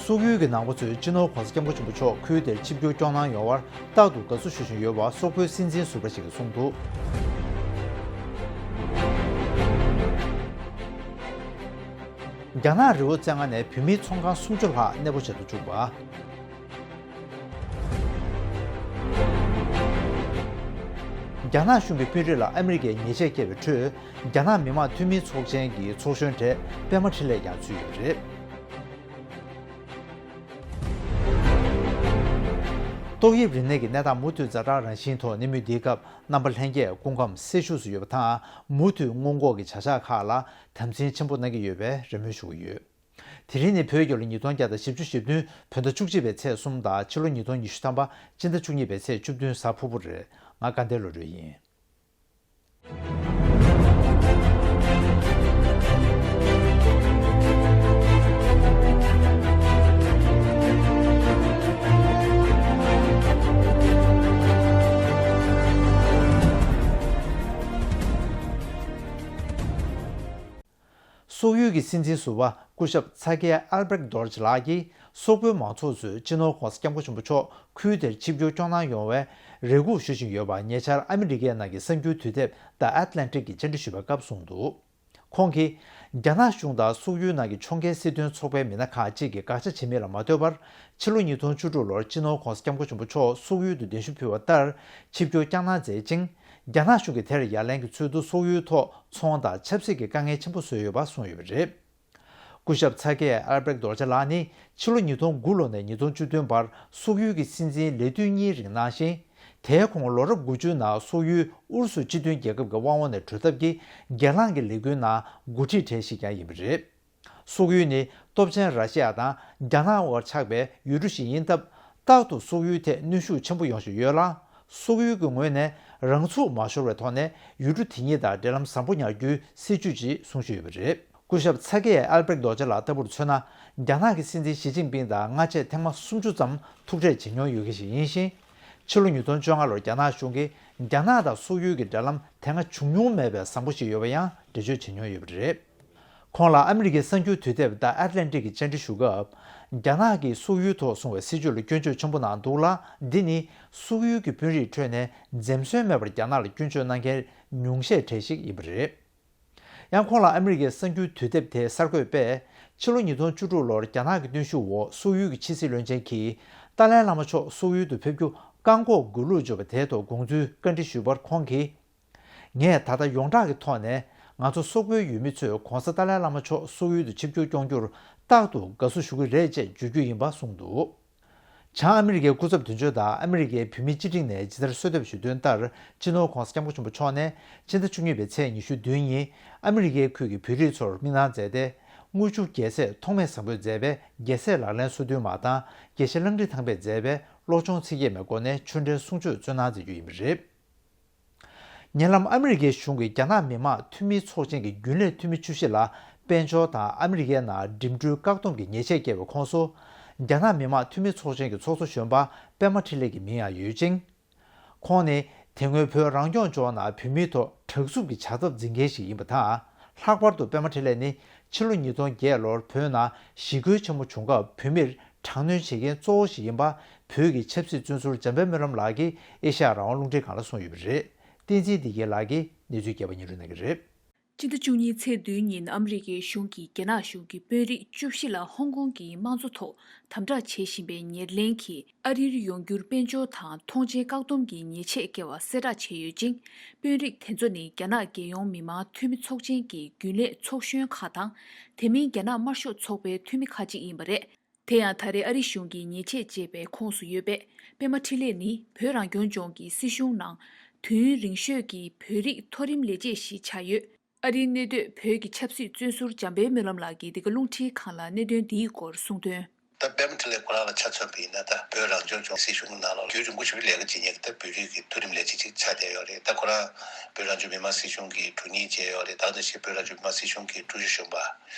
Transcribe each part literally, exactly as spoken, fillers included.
སོག་ཡུལ་གྱི་ནང་པ་ཚོས་སྤྱི་ནོར་༸གོང་ས་༸སྐྱབས་མགོན་ཆེན་པོ་མཆོག་ཁུལ་དེར་ཆིབས་བསྒྱུར་སྐྱོང་གནང་ཡོང་བར་རྟག་ཏུ་དགའ་བསུ་ཞུ་བཞིན་ཡོད་པ་སོག་པོའི་སྲིད་འཛིན་ཟུར་པ་ཞིག་གིས་གསུངས་འདུག། རྒྱ་ནག་རི་བོ་རྩེ་ལྔ་ནས་བོད་མིའི་ཚོང་ཁང་སུམ་ཅུ་ལྷག་གནས་སྤོ་བྱེད་དུ་བཅུག་པ། རྒྱ་ནག་གཞུང་གི་དཔོན་རིགས་ལ་ཨ་མི་རི་ཀས་ཉེས་ཆད་བཀལ་བའི་ཁྲོད། རྒྱ་ནག་མི་དམངས་འཐུས་མིའི་ཚོགས་ཆེན་གྱི་ཚོགས་གཞོན་གྲས་པད་མ་འཕྲིན་ལས་ཀྱང་ཚུད་ཡོད་པ་རེད། ཏོག་དབྱིབས་རིམས་ནད་ཀྱི་གནས་སྟངས་མུ་མཐུད་ཛ་དྲག་རང་བཞིན་ཐོག་གནས་མུས་འདིའི་སྐབས་རྣམ་པ་ལྷན་རྒྱས་སྐུ་ཁམས་སེར་ཤུགས་སུ་ཡོད་པ་དང་མུ་མཐུད་སྔོན་འགོག་གི་བྱ་གཞག་ཁག་ལ་དམ་འཛིན་ཆེན་པོ་གནང་གི་ཡོད་པའི་རེ་སྨོན་ཞུ་གི་ཡོད། དེ་རིང་ནི་བོད་རྒྱལ་ལོ་ཉིས་སྟོང་བརྒྱ་དང་བཞི་བཅུ་ཞེ་བདུན་བོད་ཟླ་བཅུ་གཅིག་པའི་ཚེས་གསུམ་དང་ཕྱི་ལོ་ཉིས་སྟོང་ཉི་ཤུ་ཐམ་པ་སྤྱི་ཟླ་བཅུ་གཉིས་པའི་ཚེས་བཅུ་བདུན་གཟའ་ཕུར་བུ་རེད། ང་དགའ་ལྡན་བློ་གྲོས་ཡིན། སོག་ཡུལ་གྱི་སྲིད་འཛིན་ཟུར་པ་སྐུ་ཞབས་ཚ་ཀེ་ཨལ་བྷེར་ཏ་རྡོ་རྗེ་ལགས་ཀྱིས་སོག་པོའི་མང་ཚོགས་ཚོས་སྤྱི་ནོར་༸གོང་ས་༸སྐྱབས་མགོན་ཆེན་པོ་མཆོག་ཁུལ་དེར་ཆིབས་བསྒྱུར་སྐྱོང་གནང་ཡོང་བའི་རེ་སྒུག་ཞུ་བཞིན་ཡོད་པ་ཉེ་ཆར་ཨ་མི་རི་ཀའི་ནང་གི་གསར་འགྱུར་དུས་དེབ་The Atlantic་གིས་བཅར་འདྲི་ཞུས་པའི་སྐབས་གསུངས་འདུག། ཁོང་གིས། རྒྱ་ནག་གཞུང་དང་སོག་ཡུལ་ནང་གི་ཕྱོགས་འགལ་སྲིད་དོན་ཚོགས་པའི་མི་སྣ་ཁག་ཅིག་གིས་དགག་བྱ་བྱེད་མིན་ལ་མ་ལྟོས་པར། ཕྱི་ལོ་ཉིས་སྟོང་བཅུ་དྲུག་ལོར་སྤྱི་ནོར་༸གོང་ས་༸སྐྱབས་མགོན་ཆེན་པོ་མཆོག་སོག་ཡུལ་དུ་གདན་ཞུ་ཕུལ་བ་ལྟར་ཆིབས་བསྒྱུར་བསྐྱངས་གནང་མཛད་ཅིང་། རྒྱ་ནག་གཞུང་གིས་དེར་ཡ་ལན་གྱི་ཚུལ་དུ་སོག་ཡུལ་ཐོག་ཚོང་དང་ཆབ་སྲིད་ཀྱི་དཀའ་ངལ་ཆེན་པོ་བཟོས་ཡོད་པ་གསུངས་ཡོད་པ་རེད། སྐུ་ཞབས་ཚ་ཀེ་ཨལ་བྷེར་ཏ་རྡོ་རྗེ་ལགས་ནི་ཕྱི་ལོ་ཉིས་སྟོང་དགུ་ལོ་ནས་ཉིས་སྟོང་བཅུ་བདུན་བར་སོག་ཡུལ་གྱི་སྲིད་འཛིན་ལས་དུས་གཉིས་རིང་གནང་ཞིང་། དེའི་གོང་ལོ་རབས་དགུ་བཅུའི་ནང་སོག་ཡུལ་ཨུ་རུ་སུ་སྤྱི་མཐུན་རྒྱལ་ཁབ་ཀྱི་དབང་འོག་ནས་གྲོལ་ཐབས་ཀྱི་སྒེར་ལངས་ཀྱི་ལས་འགུལ་ནང་འགོ་ཁྲིད་གྲས་ཤིག་ཀྱང་ཡིན་པ་རེད། སོག་ཡུལ་ནི་སྟོབས་ཆེན་ར་ཤི་ཡ་དང་རྒྱ་ནག་དབར་ཆགས་པའི་ཡུལ་གྲུ་ཞིག་ཡིན་སྟབས། རྟག་ཏུ་སོག་ཡུལ་ཐད་གནོན་ཤུགས་ཆེན་པོ་ཡོང་བཞིན་ཡོད་ལ། སོག་ཡུལ་གྱི་ངོས་ནས་རང་ཚུགས་མ་ཤོར་བའི་ཐོག་ནས་ཡུལ་གྲུ་དེ་ཉིད་དང་འབྲེལ་ལམ་བཟང་པོ་ཉར་རྒྱུའི་སྲིད་ཇུས་ཅིག་སྲུང་བཞིན་ཡོད་པ་རེད། སྐུ་ཞབས་ཚ་ཀེ་ཨལ་བྷེར་ཏ་རྡོ་རྗེ་ལགས་ལྟ་བུར་མཚོན་ན། རྒྱ་ནག་གི་སྲིད་འཛིན་ཞི་ཅིན་ཕིང་དང་སྔ་རྗེས་ཐེངས་མ་སུམ་ཅུ་ཙམ་ཐུག་འཕྲད་བྱེད་མྱོང་ཡོད་མཁན་ཞིག་ཡིན་ཞིང་། ཕྱི་ལོ་ཉིས་སྟོང་བཅོ་ལྔ་ལོར་རྒྱ་ནག་གཞུང་གིས་རྒྱ་ནག་དང་སོག་ཡུལ་གྱི་འབྲེལ་ལམ་དེ་སྔ་བྱུང་མྱོང་མེད་པའི་བཟང་པོ་ཞིག་ཡོད་པ་ཡང་འགྲེལ་བརྗོད་བྱེད་མྱོང་ཡོད་པ་རེད། ཁོང་ལ་ཨ་མི་རི་ཀའི་གསར་འགྱུར་དུས་དེབ་The Atlantic་གིས་བཅར་འདྲི་ཞུ་སྐབས། རྒྱ་ནག་གིས་སོག་ཡུལ་ཐོག་བཟུང་བའི་སྲིད་ཇུས་ལ་སྐྱོན་བརྗོད་ཆེན་པོ་གནང་འདུག་ལ། འདི་ནི་སོག་ཡུལ་གྱི་དཔོན་རིགས་ཁྲོད་ནས་འཛེམ་ཟོན་མེད་པར་རྒྱ་ནག་ལ་སྐྱོན་བརྗོད་གནང་མཁན་ཉུང་ཤས་གྲས་ཤིག་ཡིན་པ་རེད། ཡང་ཁོང་ལ་ཨ་མི་རི་ཀའི་གསར་འགྱུར་དུས་དེབ་དེས་གསར་འགོད་པས། ཕྱི་ལོ་ཉིས་སྟོང་བཅུ་དྲུག་ལོར་རྒྱ་ནག་གི་གནོན་ཤུགས་འོག་སོག་ཡུལ་གྱི་ཕྱི་སྲིད་བློན་ཆེན་གྱིས་ཏཱ་ལའི་བླ་མ་མཆོག་སོག་ཡུལ་དུ་ཕེབས་རྒྱུ་བཀག་འགོག་དགོས་ལུགས་བརྗོད་པ་དེའི་ཐོག་དགོངས་ཚུལ་བཀའ་འདྲི་ཞུས་པར་ཁོང་གིས། ངས་ད་ལྟ་ཡོངས་གྲགས་ཀྱི་ཐོག་ནས་ང་ཚོ་སོག་པོའི་ཡུལ་མི་ཚོས་༸གོང་ས་ཏཱ་ལའི་བླ་མ་མཆོག་སོག་ཡུལ་དུ་ཆིབས་བསྒྱུར་སྐྱོང་རྒྱུར་རྟག་ཏུ་དགའ་བསུ་ཞུ་གི་རེད་ཅེས་བརྗོད་རྒྱུ་ཡིན་པ་གསུངས་འདུག། བྱང་ཨ་མི་རི་ཀའི་སྐུ་ཚབ་དོན་གཅོད་དང་ཨ་མི་རི་ཀའི་བོད་མིའི་སྤྱི་ཁྲིམས་ནས་ཇི་ལྟར་གསོལ་འདེབས་ཞུས་དོན་ལྟར། སྤྱི་ནོར་༸གོང་ས་༸སྐྱབས་མགོན་ཆེན་པོ་མཆོག་ནས་ཕྱི་ཟླ་བཅུ་གཉིས་པའི་ཚེས་ཉི་ཤུ་བདུན་ཉིན་ཨ་མི་རི་ཀའི་ཁུལ་གྱི་བོད་རིགས་ཚོར་མིག་སྣང་མཛད་དེ། དངུལ་ཆུ་རྒྱལ་སྲས་ཐོགས་མེད་བཟང་པོས་མཛད་པའི་རྒྱལ་སྲས་ལག་ལེན་སོ་བདུན་མ་དང་དགེ་བཤེས་གླང་ཁྲིན་ཐང་པས་མཛད་པའི་བློ་སྦྱོང་ཚིག་བརྒྱད་མའི་སྒོ་ནས་ཆོས་འབྲེལ་གསུང་ཆོས་སྩོལ་གནང་མཛད་རྒྱུ་ཡིན་པ་རེད། ཉེ་ལམ་ཨ་མི་རི་ཀའི་གཞུང་གིས་རྒྱ་ནག་མི་དམངས་འཐུས་མིའི་ཚོགས་ཆེན་གྱི་རྒྱུན་ལས་འཐུས་མི་བཅུ་བཞི་ལ་དཔལ་འབྱོར་དང་ཨ་མི་རི་ཀའི་ནང་འགྲིམ་འགྲུལ་བཀག་སྡོམ་གྱི་ཉེས་ཆད་བཀལ་བའི་ཁོངས་སུ། རྒྱ་ནག་མི་དམངས་འཐུས་མི་ཚོགས་ཆེན་གྱི་ཚོགས་གཙོ་གཞོན་པ་པད་མ་འཕྲིན་ལས་ཀྱི་མིང་ཡང་ཡོད་ཅིང་། ཁོང་ནི་དེ་སྔོན་བོད་རང་སྐྱོང་ལྗོངས་ནང་བོད་མིའི་ཐོག་དྲག་རྩུབ་ཀྱི་བྱ་ཐབས་འཛིན་མཁན་ཞིག་ཡིན་པ་དང་། ལྷག་པར་དུ་པད་མ་འཕྲིན་ལས་ནི་ཕྱི་ལོ་ཉིས་སྟོང་བརྒྱད་ལོར་བོད་ནང་ཞི་རྒོལ་ཆེན་པོ་བྱུང་སྐབས་བོད་མིར་དྲག་གནོན་བྱེད་མཁན་གཙོ་བོ་ཞིག་ཡིན་པ། བོད་ཀྱི་ཆབ་སྲིད་བཙོན་ཟུར་འཇམ་དཔལ་སྨོན་ལམ་ལགས་ཀྱིས་ཨེ་ཤ་ཡ་རང་དབང་རླུང་འཕྲིན་ཁང་ལ་གསུངས་ཡོད་པ་རེད། བསྟན་འཛིན་བདེ་སྐྱིད་ལགས་ཀྱིས་གནས་ཚུལ་རྒྱས་པ་སྙན་སྒྲོན་གནང་གི་རེད། སྤྱི་ཟླ་བཅུ་གཉིས་ཚེས་བདུན་ཉིན་ཨ་མི་རི་ཀའི་གཞུང་གིས་རྒྱ་ནག་གཞུང་གི་དཔོན་རིགས་བཅུ་བཞི་ལ་ཧོང་ཀོང་གི་དམངས་གཙོ་ཐོག་དམ་དྲག་བྱེད་བཞིན་པའི་ཉེར་ལེན་གྱིས་ཨ་རིར་ཡོང་རྒྱུར་དཔལ་འབྱོར་དང་ཐོངས་མཆན་བཀག་སྡོམ་གྱི་ཉེས་ཆད་བཀལ་བ་གསལ་བསྒྲགས་བྱས་ཡོད་ཅིང་། དཔོན་རིགས་དེ་ཚོ་ནི་རྒྱ་ནག་རྒྱལ་ཡོངས་མི་དམངས་འཐུས་མི་ཚོགས་ཆེན་གྱི་རྒྱུན་ལས་ཚོགས་གཞོན་ཁག་དང་། དེ་མིན་རྒྱ་ནག་དམར་ཤོག་ཚོགས་པའི་འཐུས་མི་ཁག་ཅིག་ཡིན་པ་རེད། དེ་ཡང་ད་རེས་ཨ་རི་གཞུང་གིས་ཉེས་ཆད་བཅད་པའི་ཁོངས་སུ་ཡོད་པས། པད་མ་འཕྲིན་ལས་ནི་བོད་རང་སྐྱོང་ལྗོངས་ཀྱི་སྲིད་གཞུང་ནང་དུས་ཡུན་རིང་ཤོས་ཀྱི་བོད་རིགས་མཐོ་རིམ་ལས་བྱེད་ཞིག་ཆགས་ཡོད། ཨ་རིའི་གནས་སྡོད་བོད་ཀྱི་ཆབ་སྲིད་བཙོན་ཟུར་འཇམ་དཔལ་སྨོན་ལམ་ལགས་ཀྱིས་འདི་ག་རླུང་འཕྲིན་ཁང་ལ་གནད་དོན་འདིའི་སྐོར་གསུངས་དོན། ད་པད་མ་འཕྲིན་ལས་ཁོ་རང་ལ་ཆ་མཚོན་པ་ཡིན་ན། ད་བོད་རང་སྐྱོང་ལྗོངས་སྲིད་གཞུང་ནང་ལ་རྒྱུན་རིང་པོ་ཞིག་ལས་ཀ་བྱེད་མཁན་གྱི་ད་བོད་རིགས་ཀྱི་མཐོ་རིམ་ལས་བྱེད་ཅིག་ཆགས་བསྡད་ཡོད་རེད། ད་ཁོ་རང་བོད་རང་སྐྱོང་མི་དམངས་སྲིད་གཞུང་གི་དྲུང་ཆེ་བྱས་ཡོད་རེད། ད་ག་ནང་བཞིན་བོད་རང་སྐྱོང་མི་དམངས་སྲིད་གཞུང་གི་ཀྲུའུ་ཞི་གཞོན་པ།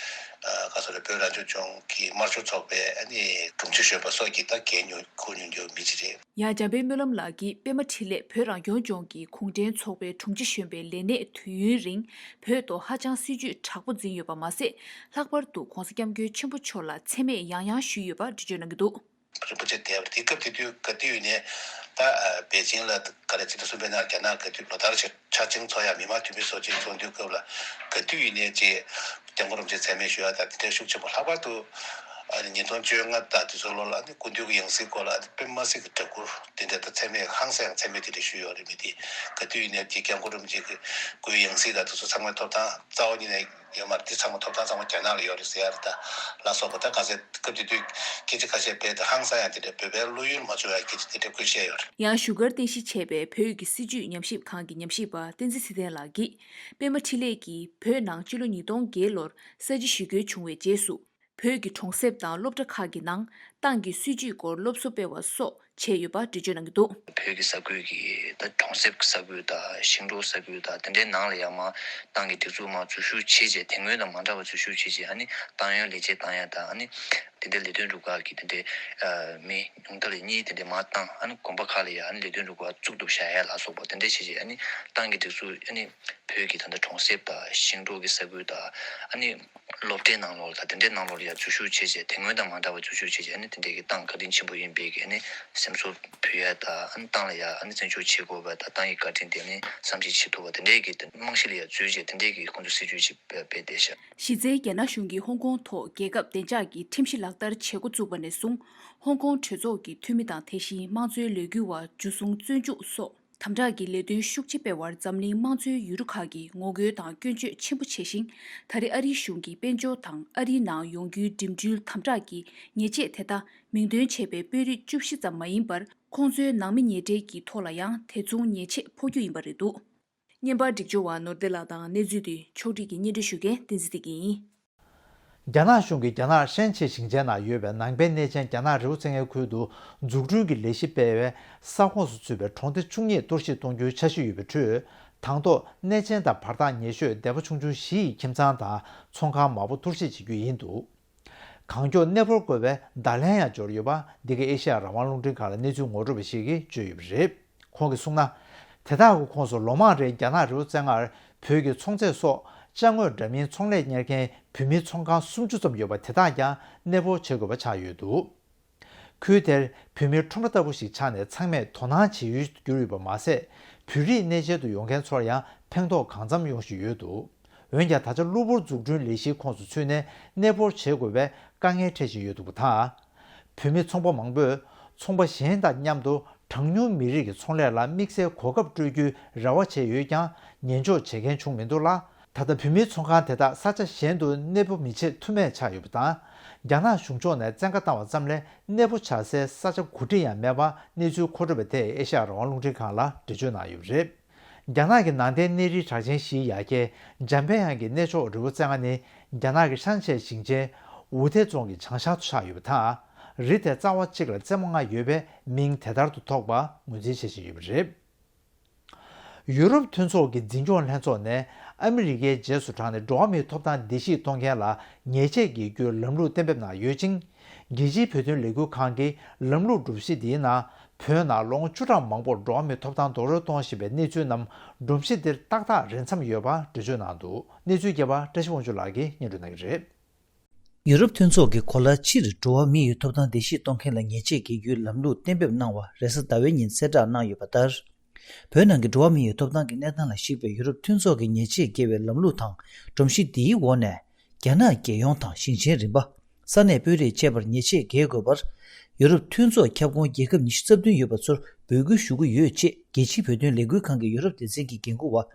ག་ཚོད་རེད། བོད་རང་སྐྱོང་ལྗོངས་ཀྱི་དམར་ཤོག་ཚོགས་པའི་ཨ་ནི་དྲུང་ཆེ་གཞོན་པ་སོགས་ཀྱིས་ད་འགན་ཁུར་མྱོང་རྒྱུ་མི་ཅིག་རེད། ཡང་འཇམ་དཔལ་སྨོན་ལམ་ལགས་ཀྱིས་པད་མ་འཕྲིན་ལས་བོད་རང་སྐྱོང་ལྗོངས་ཀྱི་གུང་ཁྲན་ཚོགས་པའི་དྲུང་ཆེ་གཞོན་པའི་ལས་གནས་དུས་ཡུན་རིང་བོད་ཐོག་ཧ་ཅང་སྲིད་ཇུས་དྲག་པོ་འཛིན་ཡོད་པ་མ་ཟད། ལྷག་པར་དུ་༧གོང་ས་༧སྐྱབས་མགོན་ཆེན་པོ་མཆོག་ལ་མཚན་སྨད་ཡང་ཡང་ཞུས་ཡོད་པ་འགྲེལ་བརྗོད་གནང་གི་འདུག་རིན་པོ་ཆེ་དེ་བར་དེ་སྐབས་དེ་དུས་ག་དུས་ཡིན་ནའི་ད་པེ་ཅིང་ལ་ག་རེ་ཕྱི་ཟླ་གསུམ་པའི་ནང་རྒྱ་ནག་ག་དུས་ལོ་ལྟར་ཆ་ཆ་ཆིང་ཚོགས་ཡ་མི་མང་འཐུས་མི་སོགས་ཅིག་ཚོགས་འདུའི་སྐབས་ལ་ག་དུས་ཡིན་ནའི་ཅིག་སྐྱབས་མགོན་རིན་པོ་ཆེ་མཚན་སྨད་ཞུ་ཡ་དང་དེ་འདྲ་ཤུགས་ཆེན་པོ། ལྷག་པར་དུ་ཨ་ནི་ཉིས་སྟོང་བཅོ་ལྔ་དང་དེ་ཚོའི་ལོ་ལ་ཨ་ནི་སྐུ་མདུན་གྱི་ཡང་སྲིད་སྐོར་ལ་ཨ་ནི་དཔེ་མ་སྲིད་ཀྱི་སྒྲ་སྐུར་དེ་འདྲ་དང་མཚན་སྨད་ཧང་སང་ཡང་མཚན་སྨད་དེ་འདྲ་ཞུས་ཡོད་རེད། མི་དེ་ག་དུས་ཡིན་ནའི་ཅིག་སྐྱབས་མགོན་རིན་པོ་ཆེ་གི་སྐུའི་ཡང་སྲིད་དང་དེ་ཚོ་ཚང་མའི་ཐོབ་ཐང་རྩ་བ་ཉིད་ནས་ཡོད་མ་རེད། དེ་ཚང་མ་ཐོབ་ཐང་ཚང་མ་རྒྱ་ནག་ལ་ཡོད་རེད་ཟེར་ཡ་རེད། ད་ལ་སོགས་པ་ད་ག་ཚད་སྐབས་དེ་དུས་སྐད་ཆ་ཁ་ཤས་དཔེ་དེ་ཧང་སང་ཡང་དེ་འདྲ་བོད་པའི་བློ་ཡུལ་མ་བཟོ་བའི་སྐད་ཆ་དེ་འདྲ་བཀོད་བཤད་ཡོད་རེད། ཡང་བཞུགས་སྒར་རྟེན་གཞི་བྱས་པའི་བོད་ཀྱི་སྲིད་བྱུས་ཉམས་ཞིབ་ཁང་གི་ཉམས་ཞིབ་པ་བསྟན་འཛིན་ཚེ་བརྟན་ལགས་ཀྱིས་པད་མ་འཕྲིན་ལས་ཀྱིས་བོད་ནང་ཕྱི་ལོ་ཉིས་སྟོང་བརྒྱད་ལོར་གསར་བརྗེ་ཞི་རྒོལ་བྱུང་བའི་རྗེས་སུ། བོད་ཀྱི་གྲོང་གསེབ་དང་སློབ་གྲྭ་ཁག་གི་ནང་ཏང་གི་སྲིད་བྱུས་སྐོར་སློབ་གསོ་སྤེལ་བ་སོགས་བྱས་ཡོད་པ་འགྲེལ་བརྗོད་གནང་གི་འདུག་བོད་ཀྱི་ས་ཁུལ་གྱི་ད་གྲོང་གསེབ་ཀྱི་ས་ཁུལ་དང་ཤིང་འབྲོག་ས་ཁུལ་དང་དེ་འདྲའི་ནང་ལ་ཡང་མ་ཏང་གི་སྒྲིག་འཛུགས་མ་འཛུལ་ཞུགས་བྱས་རྗེས་དེ་སྔོན་དང་མ་འདྲ་བ་འཛུལ་ཞུགས་བྱས་རྗེས་ཨ་ནི་ཏང་ཡོན་ལས་བྱེད་བཏང་ཡ་དང་ཨ་ནི་དེ་འདྲའི་ལས་དོན་སྒྲུབ་ཁག་གི་དེ་འདྲའི་མི་ཉུང་མཐའ་ལ་གཉིས་དེ་འདྲའི་མ་བཏང་ཨ་ནི་དགོན་པ་ཁག་ལ་ཡང་ཨ་ནི་ལས་དོན་སྒྲུབ་ཁག་བཙུགས་ཐུབ་བཞག་ཡ་ལ་སོགས་པ་དེ་འདྲའི་བྱས་རྗེས་ཨ་ནི་ཏང་གི་སྒྲིག་འཛུགས་ཨ་ནི། བོད་ཀྱི་ད་ལྟ་གྲོང་གསེབ་དང་ཤིང་འབྲོག་གི་ས་ཁུལ་དང་ཨ་ནི་སློབ་གྲྭའི་ནང་ལོགས་ལ་དང་དེ་འདྲའི་ནང་ལོགས་ལ་ཡང་འཛུལ་ཞུགས་བྱས་རྗེས་དེ་སྔོན་དང་མ་འདྲ་བ་འཛུལ་ཞུགས་བྱས་རྗེས་ཨ་ནི་དེ་འདྲའི་གི་ཏང་བཀའ་དྲིན་ཆེན་པོ་ཡིན་པའི་གི་ཨ་ནི་སེམས་གསོ་ཕུལ་ཡ་དང་ཨ་ནི་ཏང་ལ་ཡང་ཨ་ནི་བརྩི་འཇོག་བྱེད་དགོས་པ་དང་ཏང་གི་བཀའ་དྲིན་དེ་ནི་བསམ་ཤེས་བྱེད་ཐུབ་པ་དེ་འདྲའི་གི་རྨང་གཞི་ལ་ཡང་འཛུལ་རྗེས་དེ་འདྲའི་གི་ཁོང་ཚོ་སྲིད་ཇུས་ཅིག་སྤེལ་བསྡད་ཤག་གཞི་རྩའི་རྒྱ་ནག་གཞུང་གིས་ཧོང་ཀོང་ཐོག་རྒྱལ་ཁབ་བདེ་འཇགས་ཀྱི་ཁྲིམས་གཞི་ལག་བསྟར་བྱེད་འགོ་བཙུགས་པ་ནས་བཟུང་ཧོང་ཀོང་གྲོས་ཚོགས་ཀྱི་འཐུས་མི་དང་དེ་བཞིན་དམངས་གཙོའི་ལས་འགུལ་བ་འཇུ་བཟུང་བཙོན་འཇུག་སོགས། དམ་དྲག་གི་ལས་དོན་ཤུགས་ཆེ་སྤེལ་བར་འཛམ་གླིང་དམངས་གཙོའི་ཡུལ་གྲུ་ཁག་གིས་ངོ་རྒོལ་དང་སྐྱོན་བརྗོད་ཆེན་པོ་བྱས་ཤིང་། ད་རེས་ཨ་རིའི་གཞུང་གིས་དཔལ་འབྱོར་དང་ཨ་རིའི་ནང་ཡོང་རྒྱུའི་འགྲིམ་འགྲུལ་དམ་དྲག་གི་ཉེས་ཆད་དེ་དག་མིང་འདོན་བྱས་པའི་དཔོན་རིགས་བཅུ་བཞི་ཙམ་མ་ཡིན་པར། ཁོང་ཚོའི་ནང་མི་ཉེ་འབྲེལ་གྱི་ཐོག་ལ་ཡང་དེ་མཚུངས་ཉེས་ཆད་ཕོག་རྒྱུ་ཡིན་པ་རེད་འདུག་བརྙན་པར་སྒྲིག་སྦྱོར་བ་ནོར་བདེ་ལགས་དང་གནས་ཚུལ་འདི་ཕྱོགས་སྒྲིག་གིས་སྙན་སྒྲོན་ཞུ་མཁན་བསྟན་འཛིན་བདེ་སྐྱིད་ཡིན། རྒྱ་ནག་གཞུང་གིས་རྒྱ་ནག་ཧྲན་ཆེ་ཞིང་ཆེན་ནང་ཡོད་པའི་ནང་པའི་གནས་ཆེན་རྒྱ་ནག་རི་བོ་རྩེ་ལྔའི་ཁུལ་དུ་འཛུགས་སྐྲུན་གྱི་ལས་གཞི་སྤེལ་བའི་ས་ཁོངས་སུ་ཚུད་པའི་གྲོང་སྡེ་བཅུ་གཉིས་གཏོར་བཤིག་གཏོང་རྒྱུའི་འཆར་གཞི་ཡོད་པའི་ཁྲོད། དང་ཐོག་གནས་ཆེན་དང་བར་ཐག་ཉེ་ཤོས་སྡེ་པ་ཆུང་ཆུང་བཞི་ཡི་ཁྱིམ་ཚང་དང་ཚོང་ཁང་མང་པོ་གཏོར་བཤིག་བྱེད་རྒྱུ་ཡིན་འདུག་གང་མགྱོགས་གནས་སྤོར་དགོས་པའི་བརྡ་ལན་ཡང་འབྱོར་ཡོད་པ། འདི་ག་ཨེ་ཤེ་ཡ་རང་དབང་རླུང་འཕྲིན་ཁང་ལ་གནས་ཚུལ་ངོ་སྤྲོད་པ་ཞིག་གིས་བརྗོད་ཡོད་པ་རེད། ཁོང་གིས་གསུངས་ན། དེ་དག་གི་ཁོངས་སུ་ལོ་མང་རིང་རྒྱ་ནག་རི་བོ་རྩེ་ལྔར་བོད་ཀྱི་ཚོང་རྫས་སོགས་ཅ་དངོས་འདྲ་མིན་ཚོང་ལས་གཉེར་མཁན་བོད་མིའི་ཚོང་ཁང་སུམ་ཅུ་ཙམ་ཡོད་པ་དེ་དག་ཀྱང་གནས་སྤོར་བྱེད་དགོས་པ་ཆགས་ཡོད་འདུག་ཁུལ་དེར་བོད་མིའི་ཁྲོམ་ར་ལྟ་བུ་ཞིག་ཆགས་ནས་ཚང་མས་དོ་སྣང་བྱེད་ཡུལ་གྱུར་ཡོད་པ་མ་ཟད། བོད་རིགས་གནས་མཇལ་དུ་ཡོང་མཁན་ཚོར་ཡང་ཕན་ཐོགས་གང་འཚམ་ཡོང་བཞིན་ཡོད་འདུག་འོན་ཀྱང་ད་ཆ་གློ་བུར་འཛུགས་སྐྲུན་ལས་གཞིའི་ཁོངས་སུ་ཚུད་ནས་གནས་སྤོར་བྱེད་དགོས་པའི་དཀའ་ངལ་འཕྲད་བཞིན་ཡོད་འདུག་པ་དང་། བོད་མི་ཚོང་པ་མང་པོས་ཚོང་པ་གཞན་དང་མཉམ་དུ་གྲངས་ཉུང་མི་རིགས་ཀྱི་ཚོང་ལས་ལ་དམིགས་བསལ་གོ་སྐབས་སྤྲོད་རྒྱུའི་རེ་བ་བྱས་ཡོད་ཀྱང་ཉན་འཇོག་བྱེད་མཁན་བྱུང་མི་འདུག་ལ། ད་ལྟ་བོད་མིའི་ཚོང་ཁང་དེ་དག་ས་ཆ་གཞན་དུ་གནས་སྤོ་མི་བྱེད་ཐུ་མེད་ཆགས་ཡོད་པ་དང་། རྒྱ་ནག་གཞུང་ཕྱོགས་ནས་བཙན་བཀའ་བཏང་བ་ཙམ་ལས་གནས་སྤོ་བྱ་སའི་ས་ཆ་གོ་སྒྲིག་ཡང་མེད་པ་གནས་ཚུལ་མཁོ་སྤྲོད་པ་དེས་ཨེ་ཤ་ཡ་རང་དབང་རླུང་འཕྲིན་ཁང་ལ་འགྲེལ་བརྗོད་གནང་ཡོད་པ་རེད། རྒྱ་ནག་གི་ནང་བསྟན་གནས་རིའི་གྲགས་ཅན་བཞིའི་ཡ་གྱལ་འཇམ་དཔལ་དབྱངས་ཀྱི་གནས་མཆོག་རི་བོ་རྩེ་ལྔ་ནི་རྒྱ་ནག་གི་ཧྲན་ཆེ་ཞིང་ཆེན་ཝུ་ཐེ་རྫོང་གི་བྱང་ཤར་དུ་ཆགས་ཡོད་པ་དང་། རི་དེ་རྩ་བ་གཅིག་ལ་རྩེ་མོ་ལྔ་ཡོད་པས་མིང་དེ་ལྟར་དུ་ཐོགས་པ་ངོས་འཛིན་བྱེད་བཞིན་ཡོད་པ་རེད། ཡུ་རོབ་མཐུན་ཚོགས་ཀྱི་འཛིན་སྐྱོང་ལྷན་ཚོགས་ནས་ཨ་མི་རི་ཀའི་རྗེས་སུ་འབྲངས་ནས་འགྲོ་བ་མིའི་ཐོབ་ཐང་བརྡལ་བཤིག་གཏོང་མཁན་ལ་ཉེས་ཆད་འགེལ་རྒྱུའི་ལམ་ལུགས་གཏན་འབེབས་གནང་ཡོད་ཅིང་། རྒྱལ་སྤྱིའི་བོད་དོན་ལས་འགུལ་ཁང་གིས་ལམ་ལུགས་སྒྲོམ་གཞི་འདིའི་ནང་བོད་ནང་ལོ་ངོ་བཅུ་ཕྲག་མང་པོར་འགྲོ་བ་མིའི་ཐོབ་ཐང་རྡོག་རོལ་གཏོང་བཞིན་པའི་གནས་ཚུལ་རྣམས་སྒྲོམ་གཞི་འདིར་ཏག་ཏག་རན་མཚམས་ཡོད་པ་འགྲེལ་བརྗོད་གནང་འདུག་གནས་ཚུལ་རྒྱས་པ་བཀྲ་ཤིས་དབང་ཕྱུག་ལགས་ཀྱིས་སྙན་སྒྲོན་གནང་གི་རེད། ཡུ་རོབ་མཐུན་ཚོགས་ཀྱིས་གོ་ལ་སྤྱིར་འགྲོ་བ་མི་ཡི་ཐོབ་ཐང་བརྡལ་བཤིག་གཏོང་མཁན་ལ་ཉེས་ཆད་འགེལ་རྒྱུའི་ལམ་ལུགས་གཏན་འབེབས་གནང་བ་རེས་གཟའ་ཟླ་བའི་ཉིན་གསལ་བསྒྲགས་གནང་ཡོད་པ་ལྟར། བོད་ནང་གི་འགྲོ་བ་མི་ཡི་ཐོབ་ཐང་གི་གནས་སྟངས་ལ་གཞིགས་པའི་ཡུ་རོབ་མཐུན་ཚོགས་ཀྱི་ཉེས་ཆད་འགེལ་བའི་ལམ་ལུགས་དང་སྒྲོམ་གཞི་འདིའི་འོག་ནས། རྒྱ་ནག་རྒྱལ་ཡོངས་དང་ཞིང་ཆེན་རིམ་པ། ས་གནས་དཔོན་རིགས་བཅས་པར་ཉེས་ཆད་འགེལ་དགོས་པར། ཡུ་རོབ་མཐུན་ཚོགས་ཁྱབ་ཁོངས་རྒྱལ་ཁབ་ཉི་ཤུ་རྩ་བདུན་ཡོད་པ་ཚོར་འབོད་སྐུལ་ཞུ་གི་ཡོད་ཅེས་རྒྱལ་སྤྱིའི་བོད་དོན་ལས་འགུལ་ཁང་གི་ཡུ་རོབ་སྡེ་ཚན་གྱི་འགན་འཁུར་བ།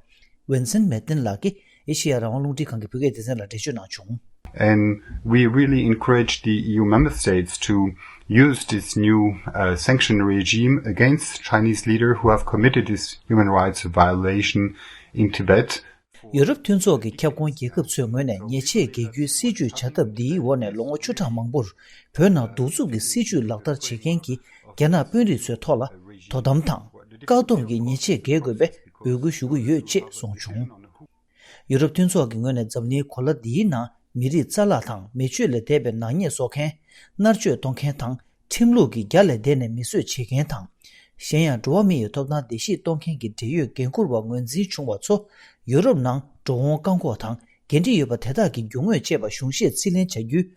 ཝིན་སེན་མེ་ཏིན་ལགས་ཀྱིས་ཨེ་ཤེ་ཡ་རང་དབང་རླུང་འཕྲིན་ཁང་གི་བོད་སྐད་སྡེ་ཚན་ལ་འགྲེལ་བརྗོད་གནང་བྱུང་། And we really encourage the E U member states to use this new uh, sanction regime against Chinese leaders who have committed this human rights violation in Tibet. ཡུ་རོབ་མཐུན་ཚོགས་ཀྱི་ཁྱབ་ཁོངས་རྒྱལ་ཁབ་ཚོའི་ངོས་ནས་ཉེས་ཆད་འགེལ་རྒྱུའི་སྲིད་ཇུས་བྱ་ཐབས་འདིའི་འོག་ནས་ལོ་ངོ་བཅུ་ཕྲག་མང་པོར་བོད་ནང་གདུག་རྩུབ་ཀྱི་སྲིད་ཇུས་ལག་བསྟར་བྱེད་མཁན་གྱི་རྒྱ་ནག་དཔོན་རིགས་ཚོའི་ཐོག་ལ་དོ་དམ་དང་བཀག་སྡོམ་གྱི་ཉེས་ཆད་འགེལ་དགོས་པའི་འབོད་སྐུལ་ཞུ་གི་ཡོད་ཅེས་གསུངས་བྱུང་། ཡུ་རོབ་མཐུན་ཚོགས་ཀྱི་ངོས་ནས་འཛམ་གླིང་གོ་ལ་འདིའི་ནང་ མི་རིགས་རྩ་བརླག་དང་མི་ཆོས་ལས་འདས་པའི་ནག་ཉེས་བཟོ་མཁན། མནར་གཅོད་གཏོང་མཁན་དང་། ཁྲིམས་ལུགས་ཀྱི་རྒྱ་ལས་འདས་ནས་མི་གསོད་བྱེད་མཁན་དང་། གཞན་ཡང་འགྲོ་བ་མི་ཡི་ཐོབ་ཐང་བརྡལ་བཤིག་གཏོང་མཁན་གྱི་འབྲེལ་ཡོད་འགན་འཁུར་བ་ངོས་འཛིན་བྱུང་བ་ཚོ། ཡུ་རོབ་ནང་འགྲོ་འོང་བཀག་འགོག་དང་འགན་འཁྲི་ཡོད་པ་དེ་དག་གི་རྒྱུ་དངོས་བཅས་པ་གཞུང་བཞེས་རྩིས་ལེན་བྱ་རྒྱུའི།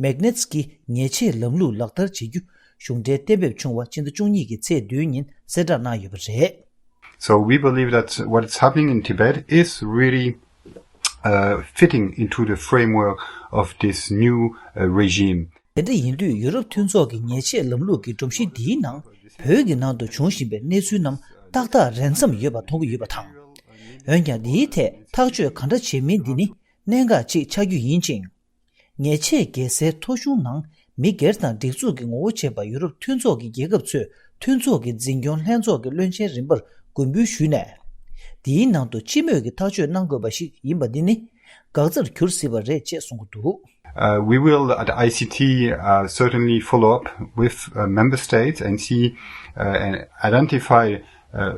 མེག་ནེ་ཚི་ཀི་ཉེས་ཆད་ལམ་ལུགས་ལག་བསྟར་བྱེད་རྒྱུ་གཞུང་འབྲེལ་གཏན་འབེབས་བྱུང་བ་སྤྱི་ཟླ་བཅུ་གཉིས་ཀྱི་ཚེས་བདུན་ཉིན་གསལ་བསྒྲགས་གནང་ཡོད་པ་རེད། So we believe that what is happening in Tibet is really uh, fitting into the framework of this new uh, regime. དེ་འདྲ་ཡིན་དུས་ཡུ་རོབ་མཐུན་ཚོགས་ཀྱི་ཉེས་ཆད་ལམ་ལུགས་ཀྱི་སྒྲོམ་གཞི་འདིའི་ནང་བོད་ཀྱི་ནང་དུ་བྱུང་བཞིན་པའི་གནས་ཚུལ་རྣམས་ཏག་ཏག་རན་མཚམས་ཡོད་པ་མཐོང་གི་ཡོད་པ་དང་། འོན་ཀྱང་འདིའི་ཐད་ཐག་གཅོད་ག་འདྲ་བྱེད་མིན་འདི་ནི་གནད་འགག་ཅིག་ཆགས་རྒྱུ་ཡིན་ཅིང་། ཉེས་ཆད་འགེལ་སའི་ཐོ་གཞུང་ནང་མི་སྒེར་དང་སྒྲིག་འཛུགས་ཀྱི་ངོ་བོ་བྱས་པ་ཡུ་རོབ་མཐུན་ཚོགས་ཀྱི་རྒྱལ་ཁབ་ཚོས་མཐུན་ཚོགས་ཀྱི་འཛིན་སྐྱོང་ལྷན་ཚོགས་ཀྱི་བློན་ཆེན་རིམ་པར་དགོངས་འབུལ་ཞུས་ནས། འདིའི་ནང་དུ་སྤྱི་མོས་ཀྱི་ཐག་གཅོད་གནང་དགོས་པ་ཞིག་ཡིན་པ་འདི་ནི་འགག་རྩར་གྱུར་སྲིད་པ་རེད་ཅེས་གསུང་གི་འདུག། Uh, we will at I C T uh, certainly follow up with uh, member states and see uh, and identify uh,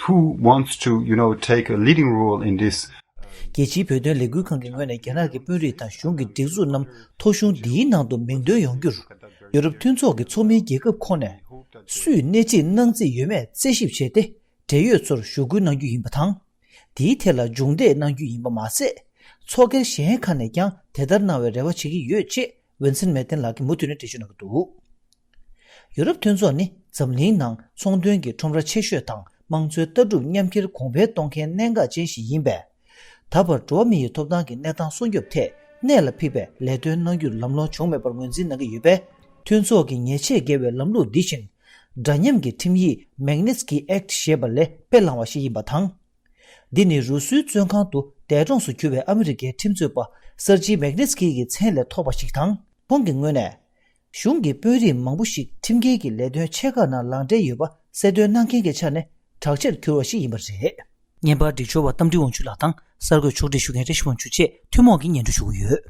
who wants to, you know, take a leading role in this. རྒྱལ་སྤྱིའི་བོད་དོན་ལས་འགུལ་ཁང་གི་ངོས་ནས་རྒྱ་ནག་གི་དཔོན་རིགས་དང་གཞུང་གི་སྒྲིག་འཛུགས་རྣམས་ཐོ་གཞུང་འདིའི་ནང་དུ་མིང་འདོན་ཡོང་རྒྱུར། ཡུ་རོབ་མཐུན་ཚོགས་ཀྱི་ཚོགས་མིའི་རྒྱལ་ཁབ་ཁོངས་ནས་སུས་སྣེ་ཁྲིད་གནང་རྩིས་ཡོད་མེད་རྩད་ཞིབ་བྱས་ཏེ། འབྲེལ་ཡོད་ཚོར་ཞུ་སྐུལ་གནང་རྒྱུ་ཡིན་པ་དང་། དེའི་ཐད་ལ་མཇུག་འབྲས་གནང་རྒྱུ་ཡིན་པ་མ་ཟད། ཚོགས་སྒེར་གཞན་ཁག་ནས་ཀྱང་དེ་ལྟར་གནང་བའི་རེ་བ་བྱེད་ཀྱི་ཡོད་ཅེས་ཝིན་སན་མེ་ཏན་ལགས་ཀྱིས་མུ་མཐུད་ནས་འགྲེལ་བརྗོད་གནང་གི་འདུག། ཡུ་རོབ་མཐུན་ཚོགས་ནི་འཛམ་གླིང་ནང་ཚོང་དོན་གྱི་ཁྲོམ་ར་ཆེ་ཤོས་དང་དམངས་གཙོའི་ལྟ་གྲུབ་མཉམ་འཁྱེར་གོང་འཕེལ་གཏོང་མཁན་གནད་འགག་ཅན་ཞིག་ཡིན་པས། ད་བར་འགྲོ་བ་མི་ཡི་ཐོབ་ཐང་གི་གནས་སྟངས་སྲུང་སྐྱོབ་ཐད་གནད་ལ་འཕིགས་པའི་ལས་དོན་གནང་རྒྱུར་ལམ་ལྷོང་བྱུང་མེད་པར་ངོས་འཛིན་གནང་གི་ཡོད་པས། མཐུན་ཚོགས་ཀྱི་ཉེས་ཆད་འགེལ་བའི་ལམ་ལུགས་འདི་བཞིན། འདྲ་མཉམ་གྱི་ཁྲིམས་ཡིག་Magnitsky Act ཞེས་པ་ལས་དཔེ་བླངས་པ་ཞིག་ཡིན་པ་དང་། འདི་ནི་རུ་སུའི་བཙོན་ཁང་དུ་འདས་གྲོངས་སུ་གྱུར་བའི་ཨ་མི་རི་ཀའི་ཁྲིམས་རྩོད་པ་སར་ཇི་མེག་ནིས་ཀི་ཡི་མཚན་ལས་ཐོགས་པ་ཞིག་དང་། ཁོང་གི་ངོས་ནས། གཞུང་གི་དཔོན་རིགས་མང་པོ་ཞིག་ཁྲིམས་འགལ་གྱི་ལས་དོན་ཆེ་ཁག་ནང་ལངས་འབྲེལ་ཡོད་པ་གསལ་སྟོན་གནང་མཁན་གྱི་ཆ་ནས་གྲགས་ཆེར་གྱུར་བ་ཞིག་ཡིན་པ་རེད། བརྙན་པར་སྒྲིག་སྦྱོར་བ་རྟ་མགྲིན་དབང་ཕྱུག་ལགས་དང་གསར་འགོད་ཕྱོགས་སྒྲིག་ཞུ་མཁན་བཀྲ་ཤིས་དབང་ཕྱུག་བཅས་ཐུན་མོང་གིས་སྙན་སྒྲོན་ཞུ་གི་ཡོད།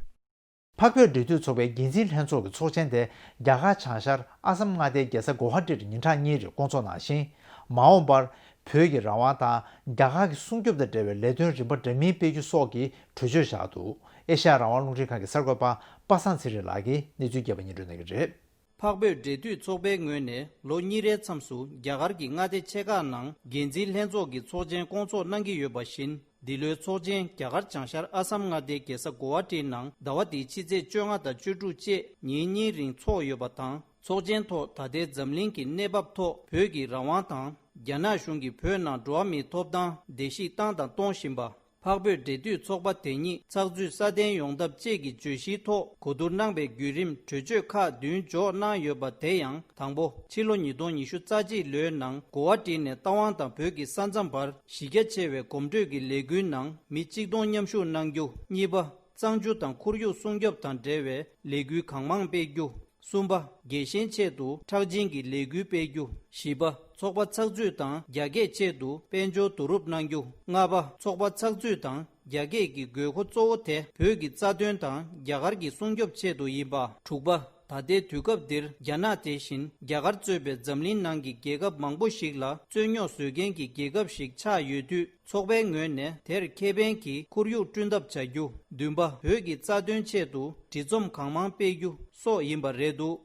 འཕགས་བོད་འབྲེལ་མཐུད་ཚོགས་པའི་འགན་འཛིན་ལྷན་ཚོགས་ཀྱི་ཚོགས་ཆེན་དེ་རྒྱ་གར་བྱང་ཤར་ཨ་སམ་མངའ་སྡེའི་རྒྱལ་ས་གོ་ཧ་ཊིར་ཉིན་གྲངས་གཉིས་རིང་བསྐོང་ཚོགས་གནང་ཞིང་། མ་འོངས་པར་བོད་ཀྱི་རང་དབང་དང་རྒྱ་གར་གྱི་སྲུང་སྐྱོབ་དང་འབྲེལ་བའི་ལས་དོན་རིམ་པ་འདྲ་མིན་སྤེལ་རྒྱུ་སོགས་ཀྱི་གྲོས་ཆོད་བཞག་འདུག། ཨེ་ཤ་ཡ་རང་དབང་རླུང་འཕྲིན་ཁང་གི་གསར་འགོད་པ་པ་སངས་ཚེ་རིང་ལགས་ཀྱིས་གནས་ཚུལ་རྒྱས་པ་སྙན་སྒྲོན་གནང་གི་རེད། འཕགས་བོད་འབྲེལ་མཐུད་ཚོགས་པའི་ངོས་ནས་ལོ་གཉིས་རེའི་མཚམས་སུ་རྒྱ་གར་གྱི་མངའ་སྡེ་ཆེ་ཁག་ནང་འགན་འཛིན་ལྷན་ཚོགས་ཀྱི་ཚོགས་ཆེན་བསྐོང་ཚོགས་གནང་གི་ཡོད་པ་བཞིན། འདི་ལོའི་ཚོགས་ཆེན་རྒྱ་གར་བྱང་ཤར་ཨ་སམ་མངའ་སྡེའི་རྒྱལ་ས་གོ་ཧ་ཊི་ནང་ཟླ་བ་འདིའི་ཕྱི་ཚེས་བཅོ་ལྔ་དང་བཅུ་དྲུག་བཅས་ཉིན་གཉིས་རིང་འཚོགས་ཡོད་པ་དང་། ཚོགས་ཆེན་ཐོག་ད་ལྟའི་འཛམ་གླིང་གི་གནས་བབ་ཐོག་བོད་ཀྱི་རང་དབང་དང་། རྒྱ་ནག་གཞུང་གིས་བོད་ནང་འགྲོ་བ་མིའི་ཐོབ་ཐང་བརྡལ་བཤིག་བཏང་དང་གཏོང་བཞིན་པ། འཕགས་བོད་འབྲེལ་མཐུད་ཚོགས་པ་དེ་ཉིད་ཚགས་ཚུད་སྲ་བརྟན་ཡོང་ཐབས་བཅས་ཀྱི་བརྗོད་གཞིའི་ཐོག་གོ་བསྡུར་གནང་བའི་བརྒྱུད་རིམ་གྲོས་ཆོད་ཁག་བདུན་འཇོག་གནང་ཡོད་པ། དེ་ཡང་དང་པོ། ཕྱི་ལོ་ཉིས་སྟོང་ཉི་ཤུ་རྩ་གཅིག་ལོའི་ནང་གོ་ཧ་ཊི་ནས་རྟ་དབང་དང་བོད་ཀྱི་ས་མཚམས་བར་གཞི་རྒྱ་ཆེ་བའི་གོམ་བགྲོད་ཀྱི་ལས་འགུལ་ནང་མི་གཅིག་སྟོང་མཉམ་ཞུགས་གནང་རྒྱུ། གཉིས་པ། གཙང་ཆུ་དང་ཁོར་ཡུག་སྲུང་སྐྱོབ་དང་འབྲེལ་བའི་ལས་འགུལ་གང་མང་སྤེལ་རྒྱུ། གསུམ་པ། རྒྱལ་ཞེན་ཆེད་དུ་ཁྲག་སྦྱིན་གྱི་ལས་འགུལ་སྤེལ་རྒྱུ། བཞི་པ། ཚོགས་པ་ཚགས་ཚུད་དང་རྒྱ་སྐད་ཆེད་དུ་དཔལ་འབྱོར་བསྡུ་རུབ་གནང་རྒྱུ། ལྔ་པ། ཚོགས་པ་ཚགས་ཚུད་དང་རྒྱ་སྐད་ཀྱི་དགོས་མཁོ་གཙོ་བོ་དེ་བོད་ཀྱི་རྩ་དོན་དང་རྒྱ་གར་གྱི་སྲུང་སྐྱོབ་ཆེད་དུ་ཡིན་པ། དྲུག་པ། ད་ལྟའི་དུས་སྐབས་འདིར་རྒྱ་ནག་དེ་བཞིན་རྒྱ་གར་གཙོས་པའི་འཛམ་གླིང་ནང་གི་རྒྱལ་ཁབ་མང་པོ་ཞིག་ལ་རྩོད་རྙོག་བཟོ་མཁན་གྱི་རྒྱལ་ཁབ་ཞིག་ཆགས་ཡོད་དུས། ཚོགས་པའི་ངོས་ནས་དེར་ཁེ་ཕན་གྱི་ཁོར་ཡུག་བསྐྲུན་ཐབས་བྱ་རྒྱུ། བདུན་པ། བོད་ཀྱི་རྩ་དོན་ཆེད་དུ་འབྲི་རྩོམ་གང་མང་སྤེལ་རྒྱུ་སོགས་ཡིན་པ་རེད་འདུག།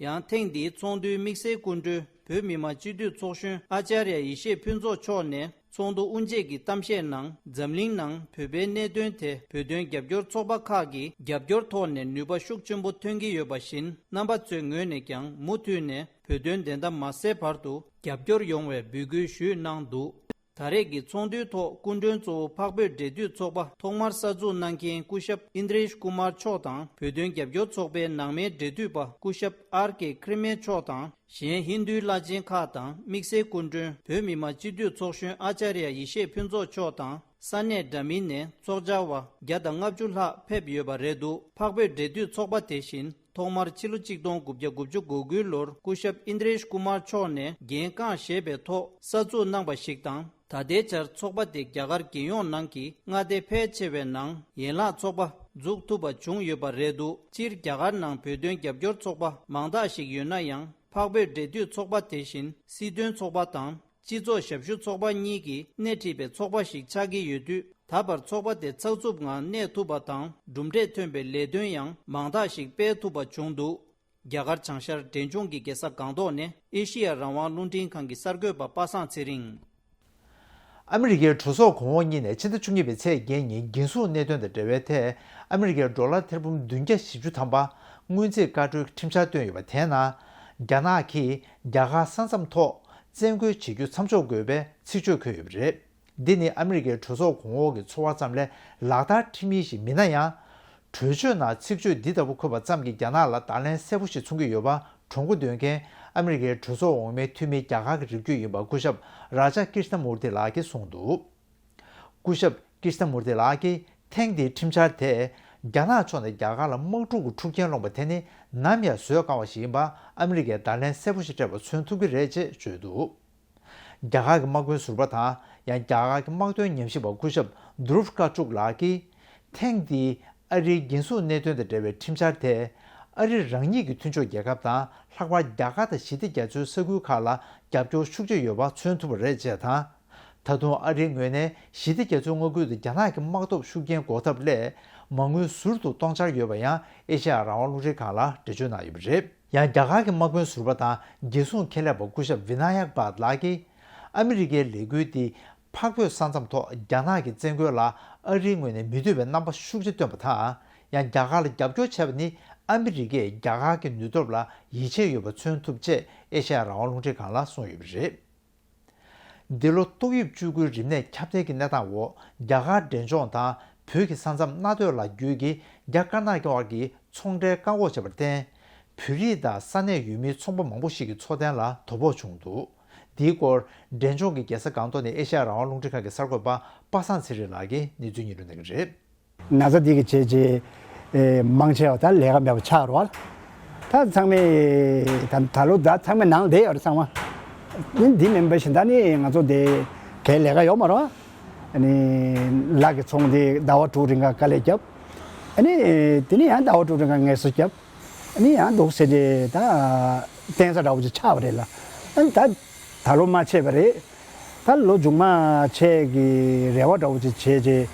ཡང་ཐེངས་འདིའི་ཚོགས་འདུའི་དམིགས་བསལ་སྐུ་མགྲོན་བོད་མི་མང་སྤྱི་འཐུས་ཚོགས་གཞོན་ཨ་ཅཱརྱ་ཡེ་ཤེས་ཕུན་ཚོགས་མཆོག་ནས་ཚོགས་འདུ་དབུ་འབྱེད་ཀྱི་གཏམ་བཤད་ནང་འཛམ་གླིང་ནང་བོད་པའི་གནད་དོན་དེ་བོད་དོན་རྒྱབ་སྐྱོར་ཚོགས་པ་ཁག་གིས་རྒྱབ་སྐྱོར་ཐོག་ནས་ནུས་པ་ཤུགས་ཆེན་པོ་ཐོན་གྱི་ཡོད་པ་བཞིན། རྣམ་པ་ཚོའི་ངོས་ནས་ཀྱང་མུ་མཐུད་ནས་བོད་དོན་བདེན་མཐའ་མ་གསལ་བར་དུ་རྒྱབ་སྐྱོར་ཡོང་བའི་འབོད་སྐུལ་ཞུས་གནང་འདུག། ད་རེས་ཀྱི་ཚོགས་འདུའི་ཐོག་སྐུ་མགྲོན་གཙོ་བོ་འཕགས་བོད་འབྲེལ་མཐུད་ཚོགས་པ་ཐོག་མར་གསར་འཛུགས་གནང་མཁན་སྐུ་ཞབས་ཨིན་དྲེཤ་ཀུ་མར་མཆོག་དང་། བོད་དོན་རྒྱབ་སྐྱོར་ཚོགས་པའི་ནང་མའི་འབྲེལ་མཐུད་པ་སྐུ་ཞབས་ཨར་ཀེ་ཁྲི་མེ་མཆོག་དང་། གཞན་ཧིན་རྡུའི་བླ་ཆེན་ཁག་དང་དམིགས་བསལ་སྐུ་མགྲོན་བོད་མི་མང་སྤྱི་འཐུས་ཚོགས་གཞོན་ཨ་ཅཱརྱ་ཡེ་ཤེས་ཕུན་ཚོགས་མཆོག་དང་། ས་གནས་འདྲ་མིན་ནས་ཚོགས་བཅར་བ་བརྒྱ་དང་ལྔ་བཅུ་ལྷག་ཕེབས་ཡོད་པ་རེད་འདུག། འཕགས་བོད་འབྲེལ་མཐུད་ཚོགས་པ་དེ་བཞིན། ཐོག་མར་ཕྱི་ལོ་གཅིག་སྟོང་དགུ་བརྒྱ་དགུ་བཅུ་གོ་དགུའི་ལོར་སྐུ་ཞབས་ཨིན་དྲེཤ་ཀུ་མར་མཆོག་ནས་འགན་རྐང་བཞེས་པའི་ཐོག་གསར་འཛུགས་གནང་བ་ཞིག་དང་། ད་ལྟའི་ཆར་ཚོགས་པ་དེ་རྒྱ་གར་རྒྱལ་ཡོངས་ནང་གི་མངའ་སྡེ་ཕལ་ཆེ་བའི་ནང་ཡན་ལག་ཚོགས་པ་འཛུགས་ཐུབ་པ་བྱུང་ཡོད་པ་རེད་འདུག། སྤྱིར་རྒྱ་གར་ནང་བོད་དོན་རྒྱབ་སྐྱོར་ཚོགས་པ་མང་དག་ཞིག་ཡོད་ན་ཡང་། འཕགས་བོད་འབྲེལ་མཐུད་ཚོགས་པ་དེ་བཞིན་སྲིད་དོན་ཚོགས་པ་དང་། སྤྱི་ཚོགས་ཞབས་ཞུ་ཚོགས་པ་གཉིས་ཀྱིས་སྣེ་ཁྲིད་པའི་ཚོགས་པ་ཞིག་ཆགས་ཀྱི་ཡོད་དུས། ད་བར་ཚོགས་པ་དེ་ཚགས་ཚུད་ངང་གནས་ཐུབ་པ་དང་གྲུབ་འབྲས་ཐོན་པའི་ལས་དོན་ཡང་མང་དག་ཞིག་སྤེལ་ཐུབ་པ་བྱུང་འདུག་རྒྱ་གར་བྱང་ཤར་འབྲས་ལྗོངས་ཀྱི་རྒྱལ་ས་སྒང་ཏོག་ནས་ཨེ་ཤི་ཡ་རང་དབང་རླུང་འཕྲིན་ཁང་གི་གསར་འགོད་པ་པ་སངས་ཚེ་རིང་། ཨ་མི་རི་ཀའི་གྲོས་ཚོགས་གོང་འོག་གཉིས་ནས་ཕྱི་ཟླ་བཅུ་གཉིས་པའི་ཚེས་བརྒྱད་ཉིན་འགན་སྲུང་གནད་དོན་དང་འབྲེལ་བའི་ཐད་ཨ་མི་རི་ཀའི་ཌོ་ལར་ཐེར་འབུམ་བདུན་བརྒྱ་བཞི་བཅུ་ཐམ་པ་སྔོན་རྩིས་བཀའ་འཁྲོལ་ཁྲིམས་འཆར་བཏོན་ཡོད་པ་དེའི་ནང་རྒྱ་ནག་གིས་རྒྱ་གར་ས་མཚམས་ཐོག་བཙན་རྒོལ་བྱེད་རྒྱུ་མཚམས་འཇོག་དགོས་པའི་ཚིག་བརྗོད་འཁོད་ཡོད་པ་རེད། འདི་ནི་ཨ་མི་རི་ཀའི་གྲོས་ཚོགས་གོང་འོག་གི་ཚོར་བ་ཙམ་ལས་ལག་བསྟར་ཁྲིམས་ཡིག་ཞིག་མིན་ན་ཡང་། གྲོས་ཆོད་ནང་ཚིག་བརྗོད་འདི་ལྟ་བུ་འཁོད་པ་ཙམ་གྱིས་རྒྱ་ནག་ལ་བརྡ་ལན་གསལ་པོ་ཞིག་མཚོན་གྱི་ཡོད་པ་གྲོས་འགོ་འདོན་མཁན་ཨ་མི་རི་ཀའི་གྲོས་ཚོགས་འོག་མའི་འཐུས་མི་རྒྱ་གར་གྱི་རིགས་རྒྱུད་ཡིན་པ་སྐུ་ཞབས་རཱ་ཇཱ་ཀིརྟ་མུར་ཏི་ལགས་ཀྱིས་གསུངས་འདུག་སྐུ་ཞབས་ཀིརྟ་མུར་ཏི་ལགས་ཀྱིས་ཐེངས་འདིའི་ཁྲིམས་འཆར་དེས་རྒྱ་ནག་ཕྱོགས་ནས་རྒྱ་གར་ལ་དམག་འཁྲུག་གི་འཁྲུག་རྐྱེན་སློང་པ་དེ་ནི་ནམ་ཡང་བཟོད་དཀའ་བ་ཞིག་ཡིན་པ་ཨ་མི་རི་ཀས་བརྡ་ལན་གསལ་པོ་ཞིག་སྤྲད་པ་མཚོན་ཐུབ་ཀྱི་རེད་ཅེས་བརྗོད་འདུག་རྒྱ་གར་གྱི་དམག་དཔོན་ཟུར་པ་དང་ཡང་རྒྱ་གར་གྱི་དམག་དོན་ཉམས་ཞིབ་པ་སྐུ་ཞབས་དུ་རུབ་ཀ་ཅུག་ལགས་ཀྱིས་ཐེངས་འདིའི་ཨ་རིའི་འགན་སྲུང་གནད་དོན་དང་འབྲེལ་བའི་ཁྲིམས་འཆར་དེས་ཨ་རི་རང་ཉིད་ཀྱི་མཐུན་ཕྱོགས་རྒྱལ་ཁབ་དང་ལྷག་པར་རྒྱ་གར་དང་ཞི་བདེ་རྒྱ་མཚོའི་ས་ཁུལ་ཁག་ལ་རྒྱབ་སྐྱོར་ཤུགས་ཆེ་ཡོད་པ་མཚོན་ཐུབ་པ་རེད་ཅེས་དང་། ད་དུང་ཨ་རིའི་ངོས་ནས་ཞི་བདེ་རྒྱ་མཚོའི་མངའ་ཁུལ་དུ་རྒྱ་ནག་གི་དམག་སྟོབས་ཤུགས་རྐྱེན་འགོག་ཐབས་སླད་མ་དངུལ་ཟུར་དུ་གཏོང་འཆར་ཡོད་པ་ཡང་ཨེ་ཤེ་ཡ་རང་དབང་རླུང་འཕྲིན་ཁང་ལ་འགྲེལ་བརྗོད་གནང་ཡོད་པ་རེད། ཡང་རྒྱ་གར་གྱི་དམག་དཔོན་ཟུར་པ་དང་རྒྱལ་སྲུང་ཁེ་ལས་པ་སྐུ་ཞབས་ཝི་ན་ཡག་བྷ་ལགས་ཀྱིས་ཨ་མི་རི་ཀའི་ལས་འགུལ་འདི་འཕགས་བོད་ས་མཚམས་ཐོག་རྒྱ་ནག་གི་བཙན་རྒོལ་ལ་ཨ་རིའི་ངོས་ནས་མི་འདོད་པའི་རྣམ་པ་ཤུགས་ཆེ་བཏོན་པ་དང་། ཡང་རྒྱ་གར་ལ་རྒྱབ་སྐྱོར་བྱས་པ་ནི་ཨ་མི་རི་ཀས་རྒྱ་གར་གྱི་ནུས་སྟོབས་ལ་ཡིད་ཆེས་ཡོད་པ་མཚོན་ཐུབ་ཅེས་ཨེ་ཤེ་ཡ་རང་དབང་རླུང་འཕྲིན་ཁང་ལ་གསུངས་ཡོད་པ་རེད། འདི་ལོ་ཏོག་དབྱིབས་བཅུ་དགུའི་རིམས་ནད་ཁྱབ་གདལ་གྱི་གནས་སྟངས་འོག་རྒྱ་གར་འབྲས་ལྗོངས་དང་བོད་ཀྱི་ས་མཚམས་རྣ་ཐོས་ལ་བརྒྱུད་ཀྱི་རྒྱ་དཀར་ནག་དབར་གྱི་ཚོང་འབྲེལ་བཀག་འགོག་བྱས་པར་བརྟེན། བོད་རིགས་དང་ས་གནས་ཡུལ་མིའི་ཚོང་པ་མང་པོ་ཞིག་གི་འཚོ་རྟེན་ལ་དོ་ཕོག་བྱུང་འདུག་འདིའི་སྐོར་འབྲས་ལྗོངས་ཀྱི་རྒྱལ་ས་སྒང་ཏོག་ནས་ཨེ་ཤེ་ཡ་རང་དབང་རླུང་འཕྲིན་ཁང་གི་གསར་འགོད་པ་པ་སངས་ཚེ་རིང་ལགས་ཀྱིས་གནས་ཚུལ་སྙན་སྒྲོན་གནང་གི་རེད། ན་ཚ་འདི་གི་བྱས་རྗེས་མང་ཆེ་བ་ད་ལས་ཀ་མེད་པ་ཆགས་རོགས། ད་ཚང་མས་ད་ད་ལོ་ད་ཚང་མས་ནང་བསྡད་ཡོད་རེད་ཚང་མ། འདི་མིན་པ་བཞིན་ད་ནི་ང་ཚོ་དེ་གའི་ལས་ཀ་ཡོད་མ་རེད། ཨ་ནི་ལག་གི་ཚོང་དེ་ཟླ་བ་དྲུག་རིང་ག་དཀའ་ལས་བརྒྱབ། ཨ་ནི་དེ་ནི་ཡང་ཟླ་བ་དྲུག་རིང་ག་ངལ་གསོ་བརྒྱབ། ཨ་ནི་ཡང་འདུག་ཟེར་ཏེ་ད་བརྟེན་ས་འདྲ་བོ་ཅིག་ཆགས་པ་རེད་ལ། ཨ་ནི་ད་ད་ལོ་མ་ཆད་པ་རེད། ད་ལོ་མཇུག་མ་ཆད་ཀྱི་རེ་བ་འདྲ་བོ་ཅིག་བྱས་རྗེས་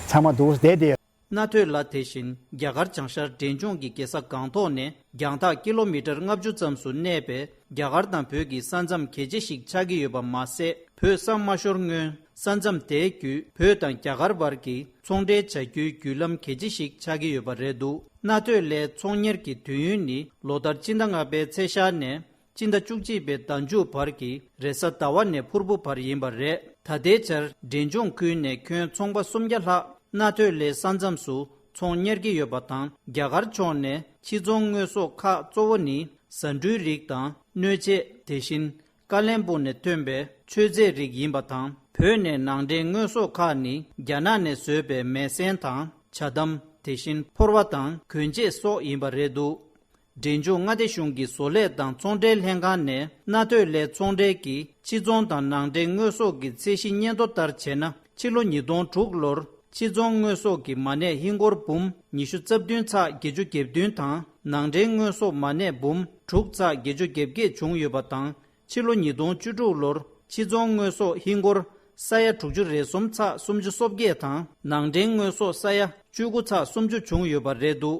ཚང་མ་འདུག་བསྡད་དེ། རྣ་ཐོས་ལ་དེ་བཞིན་རྒྱ་གར་བྱང་ཤར་འབྲས་ལྗོངས་ཀྱི་རྒྱལ་ས་སྒང་ཏོག་ནས་རྒྱང་ཐག་ཀི་ལོ་མི་ཊར་ལྔ་བཅུ་ཙམ་སུ་གནས་པའི་རྒྱ་གར་དང་བོད་ཀྱི་ས་མཚམས་གལ་ཆེ་ཞིག་ཆགས་ཀྱི་ཡོད་པ་མ་ཟད། བོད་ས་མ་ཤོར་སྔོན་ས་མཚམས་དེའི་བརྒྱུད་བོད་དང་རྒྱ་གར་བར་གྱི་ཚོང་འབྲེལ་བྱ་རྒྱུའི་བརྒྱུད་ལམ་གལ་ཆེ་ཞིག་ཆགས་ཀྱི་ཡོད་པ་རེད་འདུག་རྣ་ཐོས་ལའི་ཚོང་གཉེར་གྱི་དུས་ཡུན་ནི་ལོ་ལྟར་སྤྱི་ཟླ་ལྔ་པའི་ཚེས་ཤར་ནས་སྤྱི་ཟླ་བཅུ་གཅིག་པའི་ཟླ་མཇུག་བར་གྱི་རེས་གཟའ་ཟླ་བ་ནས་ཕུར་བུ་བར་ཡིན་པ་རེད། ད་ལྟའི་ཆར་འབྲས་ལྗོངས་ཁུལ་ནས་ཁྱོན་ཚོང་པ་སུམ་བརྒྱ་ལྷག་རྣ་ཐོས་ལའི་ས་མཚམས་སུ་ཚོང་གཉེར་གྱི་ཡོད་པ་དང་། རྒྱ་གར་ཕྱོགས་ནས་ཕྱི་ཚོང་དངོས་ཟོག་ཁག་གཙོ་བོ་ནི་ཟ་འབྲུའི་རིགས་དང་སྣོད་ཆས། དེ་བཞིན་ཀ་ལན་སྦུག་ནས་ཐོན་པའི་མཆོད་རྫས་རིགས་ཡིན་པ་དང་། བོད་ནས་ནང་འདྲེན་དངོས་ཟོག་ཁག་ནི་རྒྱ་ནག་ནས་བཟོས་པའི་མེ་སྲན་དང་ཇ་དམ། དེ་བཞིན་ཕོར་བ་དང་གོན་ཆས་སོགས་ཡིན་པ་རེད་འདུག་འབྲས་ལྗོངས་མངའ་སྡེ་གཞུང་གི་བཟོ་ལས་དང་ཚོང་འབྲེལ་ལྷན་ཁང་ནས་རྣ་ཐོས་ལའི་ཚོང་འབྲེལ་གྱི་ཕྱི་ཚོང་དང་ནང་འདྲེན་དངོས་ཟོག་གི་ཚད་གཞི་སྙན་ཐོ་ལྟར་བྱས་ན། ཕྱི་ལོ་ཉིས་སྟོང་དྲུག་ལོར་ཕྱི་ཚོང་དངོས་ཟོག་གི་མ་གནས་ཧིན་སྒོར་འབུམ་ཉི་ཤུ་རྩ་བདུན་ཚེག་བརྒྱད་ཅུ་གྱ་བདུན་དང་། ནང་འདྲེན་དངོས་ཟོག་མ་གནས་འབུམ་དྲུག་ཚེག་བརྒྱད་ཅུ་གྱ་བརྒྱད་བྱུང་ཡོད་པ་དང་། ཕྱི་ལོ་ཉིས་སྟོང་བཅུ་དྲུག་ལོར་ཕྱི་ཚོང་དངོས་ཟོག་ཧིན་སྒོར་ས་ཡ་དྲུག་ཅུ་རེ་གསུམ་ཚེག་སུམ་ཅུ་སོ་བརྒྱད་དང་། ནང་འདྲེན་དངོས་ཟོག་ས་ཡ་བཅུ་དགུ་ཚེག་སུམ་ཅུ་བྱུང་ཡོད་པ་རེད་འདུག་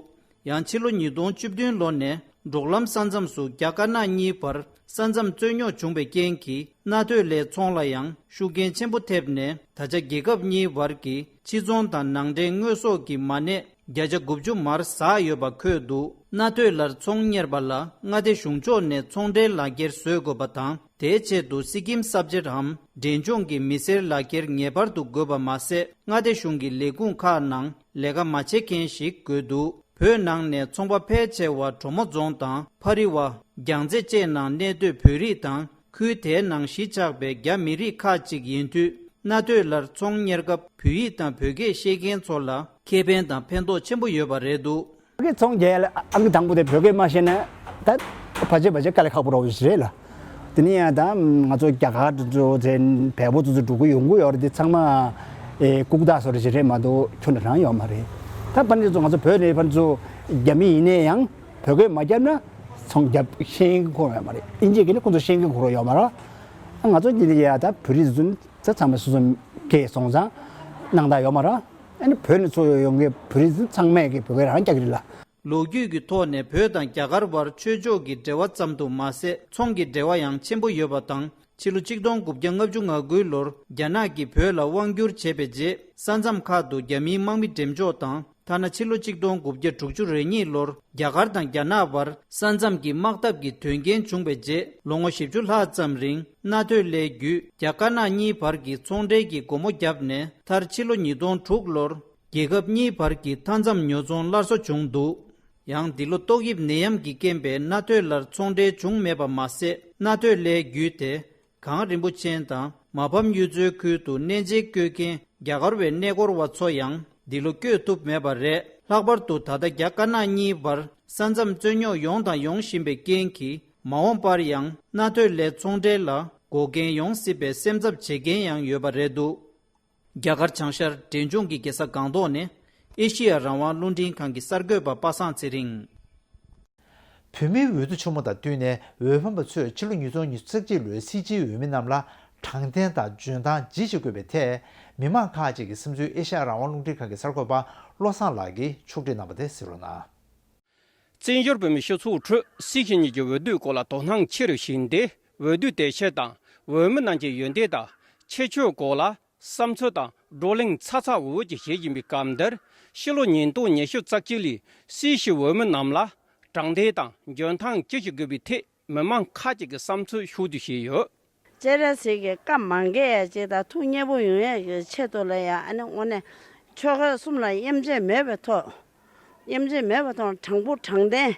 ཡང་ཕྱི་ལོ་ཉིས་སྟོང་བཅུ་བདུན་ལོ་ནས་འབྲོག་ལམ་ས་མཚམས་སུ་རྒྱ་དཀར་ནག་གཉིས་བར་ས་མཚམས་རྩོད་རྙོག་བྱུང་བའི་རྐྱེན་གྱིས། རྣ་ཐོས་ལའི་ཚོང་ལ་ཡང་ཤུགས་རྐྱེན་ཆེན་པོ་ཐེབས་ནས། ད་ཆ་རྒྱལ་ཁབ་གཉིས་བར་གྱི་ཕྱི་ཚོང་དང་ནང་འདྲེན་དངོས་ཟོག་གི་མ་གནས་བརྒྱ་ཆ་དགུ་བཅུ་མར་ཟགས་ཡོད་པ་འཁོད་འདུག་རྣ་ཐོས་ལར་ཚོང་གཉེར་པ་ལ་མངའ་སྡེ་གཞུང་ཕྱོགས་ནས་ཚོང་འབྲེལ་ལག་འཁྱེར་བཟོས་དགོས་པ་དང་། དེའི་ཆེད་དུ་སི་ཀིམ་སབ་ཇེ་ཊི་འམ་འབྲས་ལྗོངས་ཀྱི་མི་སེར་ལག་འཁྱེར་ངེས་པར་དུ་དགོས་པ་མ་ཟད། མངའ་སྡེ་གཞུང་གི་ལས་ཁུངས་ཁག་ནང་ལས་ཀ་མ་བྱེད་མཁན་ཞིག་དགོས་འདུག་བོད་ནང་ནས་ཚོང་པ་ཕལ་ཆེ་བ་གྲོ་མོ་རྫོང་དང་ཕ་རི་བ། རྒྱལ་རྩེ་བཅས་ནང་གནས་སྡོད་བོད་རིགས་དང་། ཁུལ་དེའི་ནང་གཞིས་ཆགས་པའི་རྒྱ་མི་རིགས་ཁག་ཅིག་ཡིན་དུས། རྣ་ཐོས་ལར་ཚོང་གཉེར་སྐབས་བོད་ཡིག་དང་བོད་སྐད་ཤེས་མཁན་ཚོ་ལ་ཁེ་ཕན་དང་ཕན་ཐོགས་ཆེན་པོ་ཡོད་པ་རེད་འདུག་ཁ་སྐད་ཚོང་རྒྱག་ཡ་ལ་ཨང་ཀི་དང་པོ་དེ་བོད་སྐད་མ་ཤེས་ན་ད་ཕལ་ཆེར་ཕལ་ཆེར་དཀའ་ལས་ཁག་པོ་རེད་ལ། དེ་ནས་ཡང་ད་ང་ཚོ་རྒྱ་གར་དུ་ཚོ་དེ་བལ་པོ་ཚོ་ཚོ་འགྲོ་གི་ཡོང་གི་ཡོད་རེད། དེ་ཚང་མ་ཨེ་ལྐུགས་རྟགས་བཟོ་འདྲ་ཞིག་རེད་མ་གཏོགས་ཁྱོན་ནས་རང་ཡོད་མ་རེད། ད་ཕར་ནས་ཚོ་ང་ཚོ་བོད་ནས་ཕར་ཚོ་རྒྱ་མི་ཡིན་ནའི་ཡང་བོད་སྐད་མ་བརྒྱབ་ན་ཚོང་རྒྱབ་ཤེས་ཀྱི་ཁོ་རང་ཡོད་མ་རེད། ཨིན་ཇི་སྐད་ནི་ཁོ་ཚོ་ཤེས་ཀྱི་ཁོ་རང་ཡོད་མ་རེད། ང་ཚོ་འདི་ནས་ཡ་ད་བོད་རིགས་ཚོ་ཚང་མ་སོ་སོ་སྐད་སོང་ཙང་ གནང་སྟངས་ཡོད་མ་རེད། ཨ་ནི་བོད་ནས་ཚུར་ཡོང་མཁན་བོད་རིགས་ཚང་མས་ཀྱི་བོད་སྐད་རང་རྒྱག་གི་རེད་ལ། ལོ་རྒྱུས་ཀྱི་ཐོག་ནས་བོད་དང་རྒྱ་གར་བར་ཆོས་ཕྱོགས་ཀྱི་འབྲེལ་བ་ཙམ་དུ་མ་ཟད། ཚོང་གི་འབྲེལ་བ་ཡང་ཆེན་པོ་ཡོད་པ་དང་། ཕྱི་ལོ་ཆིག་སྟོང་དགུ་བརྒྱ་ལྔ་བཅུ་ང་དགུའི་ལོར་རྒྱ་ནག་གིས་བོད་ལ་དབང་བསྒྱུར་བྱས་པའི་རྗེས། ས་མཚམས་ཁག་ཏུ་རྒྱ་མིའི་དམག་མི་འགྲེམས་འཇོག་དང་། ཐ་ན་ཕྱི་ལོ་ཆིག་སྟོང་དགུ་བརྒྱ་དྲུག་ཅུ་རེ་གཉིས་ལོར་རྒྱ་གར་དང་རྒྱ་ནག་བར་ས་མཚམས་ཀྱི་དམག་འཐབ་ཀྱི་དོན་རྐྱེན་བྱུང་བའི་རྗེས། ལོ་ངོ་བཞི་བཅུ་ལྷག་ཙམ་རིང་། མནའ་སྟོད་ལས་བརྒྱུད་རྒྱ་དཀར་ནག་གཉིས་བར་གྱི་ཚོང་འབྲེལ་གྱི་སྒོ་མོ་བརྒྱབ་ནས། མཐར་ཕྱི་ལོ་ཉིས་སྟོང་དྲུག་ལོར་རྒྱལ་ཁབ་གཉིས་བར་གྱི་མཐའ་མཚམས་ཉོ་ཚོང་སླར་གསོ་བྱུང་འདུག། ཡང་འདི་ལོ་ཏོག་དབྱིབས་ནད་ཡམས་ཀྱི་རྐྱེན་པས་མནའ་སྟོད་ལ་ཚོང་འབྲེལ་བྱུང་མེད་པ་མ་ཟད། མནའ་སྟོད་ལས་བརྒྱུད་དེ། གངས་རིན་པོ་ཆེ་དང་མ་ཕམ་གཡུ་མཚོའི་ཁུལ་དུ་གནས་མཇལ་བསྐྱོད་མཁན་རྒྱ་གར་བའི་གནས་སྐོར་བ་ཚོ་ཡང་འདི་ལོ་བསྐྱོད་ཐུབ་མེད་པ་རེད། ལྷག་པར་དུ་ད་ལྟ་རྒྱ་དཀར་ནག་གཉིས་བར་ས་མཚམས་རྩོད་རྙོག་ཡོང་དང་ཡོང་བཞིན་པའི་རྐྱེན་གྱིས། མ་འོངས་པར་ཡང་མནའ་སྟོད་ལས་ཚོང་འབྲེལ་ལ་འགོག་རྐྱེན་ཡོང་སྲིད་པའི་སེམས་འཚབ་བྱེད་མཁན་ཡང་ཡོད་པ་རེད་འདུག། རྒྱ་གར་བྱང་ཤར་འབྲས་ལྗོངས་ཀྱི་རྒྱལ་ས་སྒང་ཏོག་ནས་ཨེ་ཤེ་ཡ་རང་དབང་རླུང་འཕྲིན་ཁང་གི་གསར་འགོད་པ་པ་སངས་ཚེ་རིང་། བོད་མིའི་འོས་བསྡུ་ཆེན་མོ་དང་བསྟུན་ནས། འོས་འཕེན་པ་ཚོས་ཕྱི་ལོ་ཉིས་སྟོང་ཉི་ཤུ་རྩ་གཅིག་ལོའི་སྲིད་སྤྱིའི་འོས་མི་རྣམས་ལ་དྲང་བདེན་དང་འཇོན་ཐང་ཇི་ཞིག་དགོས་པའི་ཐད། མི་མང་ཁག་ཅིག་གིས་སེམས་འཚོལ་ཨེ་ཤ་ཡ་རང་དབང་རླུང་འཕྲིན་ཁང་གི་གསར་འགོད་པ་བློ་བཟང་ལགས་ཀྱིས་ཕྱོགས་སྒྲིག་གནང་བ་དེ་གཟིགས་རོགས་གནང་། བཙན་བྱོལ་བོད་མིའི་སྤྱི་ཚོགས་ཁྲོད་སྲིད་སྤྱི་གཉིས་ཀྱི་འོས་བསྡུའི་སྐོར་ལ་དོ་སྣང་ཆེ་རུ་ཕྱིན་ཏེ། འོས་བསྡུའི་དེབ་ཆས་དང་འོས་མི་རྣམས་ཀྱི་ཡོན་ཏན་དང་ཁྱད་ཆོས་སྐོར་ལ་བསམ་ཚུལ་དང་བགྲོ་གླེང་ཚ་ཚ་འུར་འུར་གྱིས་བྱེད་བཞིན་པའི་སྐབས་འདིར། ཕྱི་ལོ་ཉིས་སྟོང་ཉི་ཤུ་རྩ་གཅིག་ལོའི་སྲིད་སྤྱི་འོས་མི་རྣམས་ལ་དྲང་བདེན་དང་འཇོན་ཐང་ཅི་ཞིག་དགོས་པའི་ཐད། མི་མང་ཁག་ཅིག་གིས་བསམ་ཚུལ་ཤུགས་ཆེ་བཞེས་ཡོད། སྤྱན་རས་གཟིགས་ཀྱི་བཀའ་མ་འགལ་ཡ་ཅིག་དང་ཐུགས་མཉེས་པོ་ཡོང་ཡ་གི་ཆེད་དུ་ལ་ཡ། ཨ་ནི་དངོས་གནས་ཆོལ་ཁ་གསུམ་ལ་དབྱེ་འབྱེད་མེད་པའི་ཐོག། དབྱེ་འབྱེད་མེད་པའི་ཐོག་དྲང་པོ་དྲང་བདེན།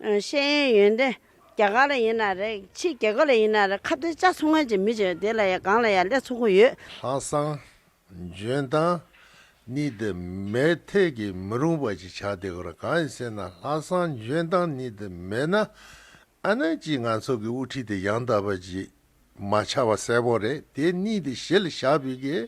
ཨ། ཤེས་ཡོན་ཡོན་ཏན། རྒྱ་གར་ལ་ཡིན་ན་རེད། ཕྱི་རྒྱལ་ཁབ་ལ་ཡིན་ན་རེད། ཁ་གཏད་བཅག་ཚུགས་མཁན་གྱི་མི་ཅིག་དེ་ལ་ཡ་སྒང་ལ་ཡ་སླེབས་ཚུགས་ཀྱི་ཡོད། ལྷག་བསམ། འཇོན་ཐང་གཉིས་དེ་མེད་ཐད་ཀྱི་མི་རུང་བ་ཅིག་ཆགས་བསྡད་ཀྱི་རེད། གང་ཡིན་ཟེར་ན། ལྷག་བསམ་འཇོན་ཐང་གཉིས་དེ་མེད་ན། ཨ་ནི་ཅིག་ང་ཚོ་གི་དབུ་ཁྲིད་དེ་ཡང་དག་པ་ཅིག་མ་ཆགས་པ་གསལ་པོ་རེད། དེ་གཉིས་དེ་གཞི་ལ་བཞག་པའི་གི།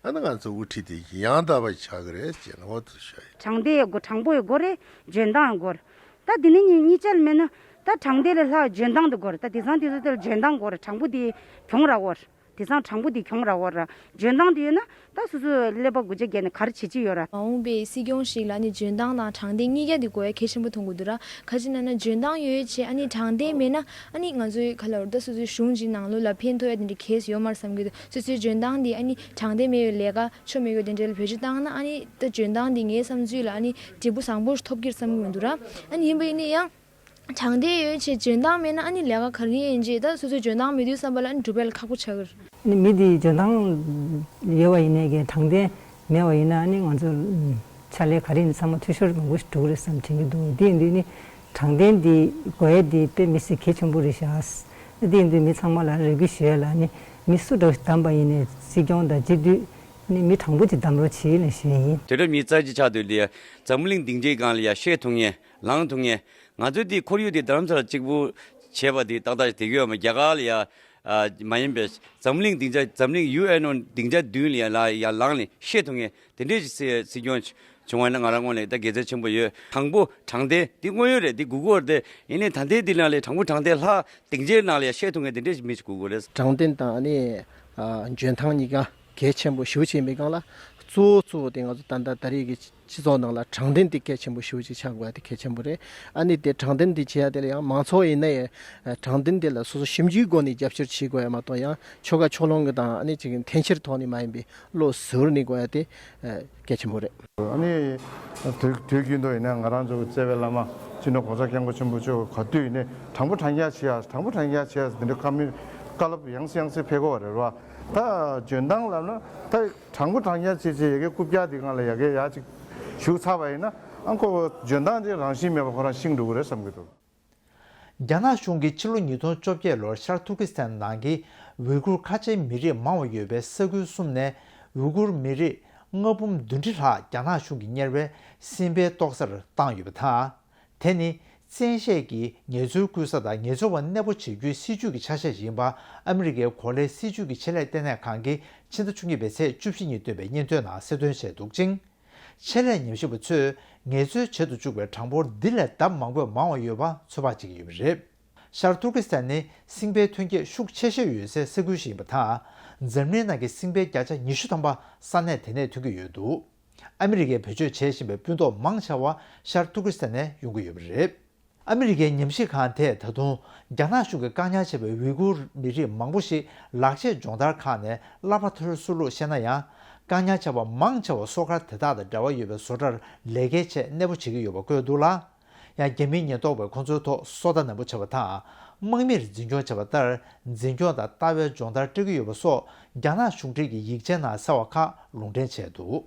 ཨ་ནི་ང་ཚོ་དབུ་ཁྲིད་དེ་ཡང་དག་པ་ཆགས་ཀྱི་རེད་ཅེས་ནི་འོ་དེ་ཤོད་ཡིན། དྲང་བདེན་ཡང་དགོས། དྲང་པོ་ཡང་དགོས་རེད། འཇོན་ཐང་ཡང་དགོས་རེད། ད་འདི་ནི་གཉིས་གཉིས་ཆ་ལ་མེད་ན། ད་དྲང་བདེན་ལས་ལྷག་འཇོན་ཐང་དེ་དགོས་རེད། ད་དེང་སང་དེ་ཚོ་དེ་ལ་འཇོན་ཐང་དགོས་རེད། དྲང་པོ་དེ་གྱོང་རག་གོ་རེད། དེང་སང་དྲང་པོ་འདི་གྱོང་རག་གོ་ར། འཇོན་ཐང་འདི་ཡོད་ན་ད་སོ་སོའི་ཀླད་པ་མགོ་ལྕགས་རྒྱས་ནས་ག་རེ་བྱེད་ཀྱི་ཡོད་ར། མ་འོངས་པའི་སྲིད་སྐྱོང་ཞིག་ལ་ནི་འཇོན་ཐང་དང་དྲང་བདེན་གཉིས་ཀ་འདི་དགོས་ཡ་གལ་ཆེན་པོ་མཐོང་གི་འདུག་ར། ག་ཅི་ན་ན་འཇོན་ཐང་ཡོད་བྱས་ཨ་ནི་དྲང་བདེན་མེད་ན་ཨ་ནི་ང་ཚོའི་ག་ལ་ར་ད་སོ་སོའི་གཞུང་གི་ནང་ལོགས་ལ་ཕན་ཐོགས་ཡ་དེ་འདྲ་གལ་ཡོད་མ་རེད་བསམ་གྱི་འདུག་སོ་སོའི་འཇོན་ཐང་འདི་ཨ་ནི་དྲང་བདེན་མེད་པའི་ལས་ཀ་ཆོ་མེད་གི་དེ་འདྲ་ལ་བེད་སྤྱོད་བཏང་ན་ཨ་ནི་ད་འཇོན་ཐང་འདི་ངའི་བསམ་ཚུལ་ལ་ཨ་ནི་འབྲས་བུ་བཟང་པོ་ཞིག་ཐོབ་ཀྱི་རེད་བསམ་གྱི་མི་འདུག་ར། ཨ་ནི་ཡིན་པ་ཡིན་ན་ཡང་། དྲང་བདེན་ཡོད་བྱས་འཇོན་ཐང་མེད་ན་ཨ་ནི་ལས་ཀ་ག་རེ་ཡིན་རྗེས་ད་སོ་སོའི་འཇོན་ཐང་མེད་དུས་བསམ་པ་ལ་ཨ་ནི་སྒྲུབ་ཡ་ལ་ཁག་པོ་ཆགས་ཀྱི་རེད། ཨ་ནི་མི་དེའི་འཇོན་ཐང་ཡོད་པ་ཡིན་ནའི་གི་དྲང་བདེན་མེད་པ་ཡིན་ན་ཨ་ནི་ང་ཚོ་ཕྱག་ལས་ག་རེ་ཡིན་ཚང་མ་འཐུས་ཤོར་མང་པོ་ཞིག་འགྲོ་གི་རེད་བསམ་དྲན་གྱི་འདུག་དེ་ཡིན་དུས་ནི་དྲང་བདེན་འདི་དགོས་ཡ་འདི་དཔེ་མི་སྲིད་གལ་ཆེན་པོ་རེད་ཤག་དེ་ཡིན་དུས་མི་ཚང་མ་ལ་རེ་སྐུལ་ཞུ་ཡ་ལ་ཨ་ནི་མི་སུ་འདྲ་བོ་ཞིག་བདམས་པ་ཡིན་ནའི་སྲིད་སྐྱོང་དང་སྤྱི་འཐུས་ཨ་ནི་མི་དྲང་པོ་ཅིག་བདམས་རོགས་བྱེད་ལ་ཞུ་ཡ་ཡིན། དུས་རབས་ཉི་ཤུ་རྩ་གཅིག་ཆགས་དུས་འདི་འཛམ་གླིང་སྡིངས་ཆའི་སྒང་ལ་ཡ་བཤད་ཐུབ་མཁན། ལངས་ཐུབ་མཁན། ང་ཚོའི་འདི་ཁོར་ཡུག་འདི་རྡ་རམ་ས་ལ་གཅིག་པུ་བྱས་པ་འདི་ཏག་ཏག་བསྡད་ཀྱི་ཡོད་མ། རྒྱ་གར་ལ་ཡ་ཨ་མ་ཡིན་པའི་འཛམ་གླིང་སྡིངས་ཆ་འཛམ་གླིང་ཡུ་ཨེན་ཨོ་སྡིངས་ཆ་མདུན་ལ་ཡ་ལ་ཡ་ལངས་ནས་བཤད་ཐུབ་མཁན་དེ་འདྲས་ཀྱི་སྲིད་སྲིད་སྐྱོང་བྱུང་བ་ཡིན་ན་ང་རང་ངོས་ནས་ད་དགེ་མཚན་ཆེན་པོ་ཡོད། དྲང་པོ་དྲང་བདེན་འདི་དངོས་ཡོད་རེད། འདི་དགོས་ཀྱི་ཡོད་རེད་དེ། ཡིན་ནའི་ད་ལྟའི་འདི་ནང་ལ་དྲང་པོ་དྲང་བདེན་ལྷག་སྡིངས་ཆའི་ནང་ལ་ཡ་བཤད་ཐུབ་མཁན་དེ་འདྲས་ཀྱི་མི་ཞིག་དགོས་ཀྱི་རེད། དྲང་བདེན་དང་ཨ་ནི་ཨ་འཇོན་ཐང་གཉིས་ཀ་གལ་ཆེན་པོ་ཞེ་པོ་ཅིག་ཡིན་པའི་སྒང་ལ། གཙོ་བོ་གཙོ་བོ་དེ་ང་ཚོ་ད་ལྟ་ད་རེས་ཀྱི་སྤྱི་ཚོགས་ནང་ལ་དྲང་བདེན་དེ་གལ་ཆེན་པོ་ཞེ་པོ་ཅིག་ཆགས་དགོས་ཡ་དེ་གལ་ཆེན་པོ་རེད། ཨ་ནི་དེ་དྲང་བདེན་དེ་བྱེད་ཡ་དེ་ལ་ཡང་མང་ཚོགས་ཡིན་ན་ཡང་དྲང་བདེན་དེ་ལ་སོ་སོ་ཞིབ་འཇུག་སྒོ་ནས་རྒྱབ་སྐྱོར་བྱེད་དགོས་ཡ་མ་གཏོགས། ཡང་ཆོལ་ཁ་ཕྱོགས་ལྷུང་གི་དང་ཨ་ནི་ཅིག་འཐེན་འཁྱེར་ཐོག་ནས་མ་ཡིན་པའི་བློ་གཟུར་ནས་དགོས་ཡ་དེ་གལ་ཆེན་པོ་རེད། ཨ་ནི་དུས་དུས་རྒྱུན་དུ་ཡིན་ན་ང་རང་ཚོ་གི་བརྩེ་བའི་བླ་མ་སྤྱི་ནོར་གོང་ས་སྐྱབས་མགོན་ཆེན་པོ་མཆོག་ག་དུས་ཡིན་ནའི་དྲང་པོ་དྲང་རྐྱང་བྱེད་ཡ། དྲང་པོ་དྲང་རྐྱང་བྱེད་ཡ་འདི་འདྲ་བཀའ་མོལ་བཀའ་སློབ་ཡང་སེ་ཡང་སེ་ཕེབས་ཀྱི་ཡོད་རེད་བ། ད་འཇོན་ཐང་ལབ་ན་ད་དྲང་པོ་དྲང་རྐྱང་བྱེད་བྱེད་ཡ་གི་རྐུབ་བཀྱག་འདི་སྒང་ལ་ཡ་གི་ཡ་ཅིག་ཞུགས་ཚར་བ་ཡིན་ན་ཨ་ཁོ་འཇོན་ཐང་དེ་རང་བཞིན་མེད་པ་ཁོ་རང་ཤིང་འགྲོ་གི་རེད་བསམ་གྱི་འདུག། རྒྱ་ནག་གཞུང་གིས་ཕྱི་ལོ་ཉིས་སྟོང་བཅོ་བརྒྱད་ལོར་ཤར་ཏུར་ཀི་སི་ཐན་ནང་གི་ཝུའི་གུར་ཁ་ཆེའི་མི་རིགས་མང་བ་ཡོད་པའི་ས་ཁུལ་གསུམ་ནས་ཝུའི་གུར་མི་རིགས་ལྔ་འབུམ་བདུན་ཁྲི་ལྷག་རྒྱ་ནག་གཞུང་གིས་གཉེར་བའི་སྲིད་འཕེལ་ཏོག་སར་བཏང་ཡོད་པ་དང་། དེ་ནི་བཙན་ཤེད་ཀྱིས་ངལ་རྩོལ་བསྐུལ་ས་དང་ངལ་རྩོལ་བ་གནས་སྤོ་བྱེད་རྒྱུའི་སྲིད་ཇུས་ཀྱི་ཆ་ཤས་ཤིག་ཡིན་པ་ཨ་མི་རི་ཀའི་གོ་ལའི་སྲིད་ཇུས་ཀྱི་ཆེད་ལས་ལྟེ་གནས་ཁང་གིས་ཕྱི་ཟླ་བཅུ་གཉིས་པའི་ཚེས་བཅུ་བཞི་ཉིན་བཏོན་པའི་སྙན་ཐོའི་ནང་གསལ་སྟོན་བྱས་འདུག་ཅིང་། ཆེད་ལས་ཉམས་ཞིབ་པ་ཚོས་ངལ་རྩོལ་བྱེད་དུ་བཅུག་པའི་གྲངས་འབོར་འདི་ལས་ལྡབ་མང་པོས་མང་བ་ཡོད་པ་ཚོད་དཔག་བྱེད་ཀྱི་ཡོད་པ་རེད། ཤར་ཏུར་ཀི་སི་ཐན་ནི་སྲིད་འཕེལ་ཐོན་སྐྱེད་ཤུགས་ཆེ་ཤོས་ཡོད་སའི་ས་ཁུལ་ཞིག་ཡིན་པ་དང་ འཛམ་གླིང་ནང་གི་སྲིང་བལ་བརྒྱ་ཆ་ཉི་ཤུ་ཐམ་པ་ས་གནས་དེ་ནས་ཐོན་གྱི་ཡོད་འདུག་ཨ་མི་རི་ཀས་བེད་སྤྱོད་བྱེད་བཞིན་པའི་སྤུན་ཐོག་མང་ཆེ་བ་ཤར་ཏུར་ཀི་སི་ཐན་ནས་ཡོང་གི་ཡོད་པ་རེད། ཨ་མི་རི་ཀའི་ཉམས་ཞིབ་ཁང་དེས་ད་དུང་རྒྱ་ནག་གཞུང་གིས་བཀག་ཉར་བྱས་པའི་ཝི་གུར་མི་རིགས་མང་པོ་ཞིག་ལག་ཆས་སྦྱོང་བརྡར་ཁང་ནས་གླ་པ་ཐོན་སྲོལ་ལུགས་བཤད་ན་ཡང་། བཀག་ཉར་བྱས་པ་མང་ཆེ་བ་སོ་ཁར་དེ་དག་དང་འབྲེལ་བ་ཡོད་པའི་བཟོ་གྲྭར་ལས་ཀའི་ཆེད་གནས་སྤོ་བྱེད་ཀྱི་ཡོད་པ་བཀོད་འདུག་ལ། ཡང་རྒྱ་མིའི་ཉེན་རྟོག་པས་ཁོང་ཚོའི་ཐོག་སོ་ལྟ་ནན་པོ་བྱས་པ་དང་། དམག་མིར་འཛིན་སྐྱོང་བྱས་པ་ལྟར་འཛིན་སྐྱོང་དང་ལྟ་བའི་སྦྱོང་བརྡར་སྤྲད་ཀྱི་ཡོད་པ་སོགས་རྒྱ་ནག་གཞུང་འབྲེལ་གྱི་ཡིག་ཆའི་ནང་གསལ་བ་ཁག་ལུང་འདྲེན་བྱས་འདུག་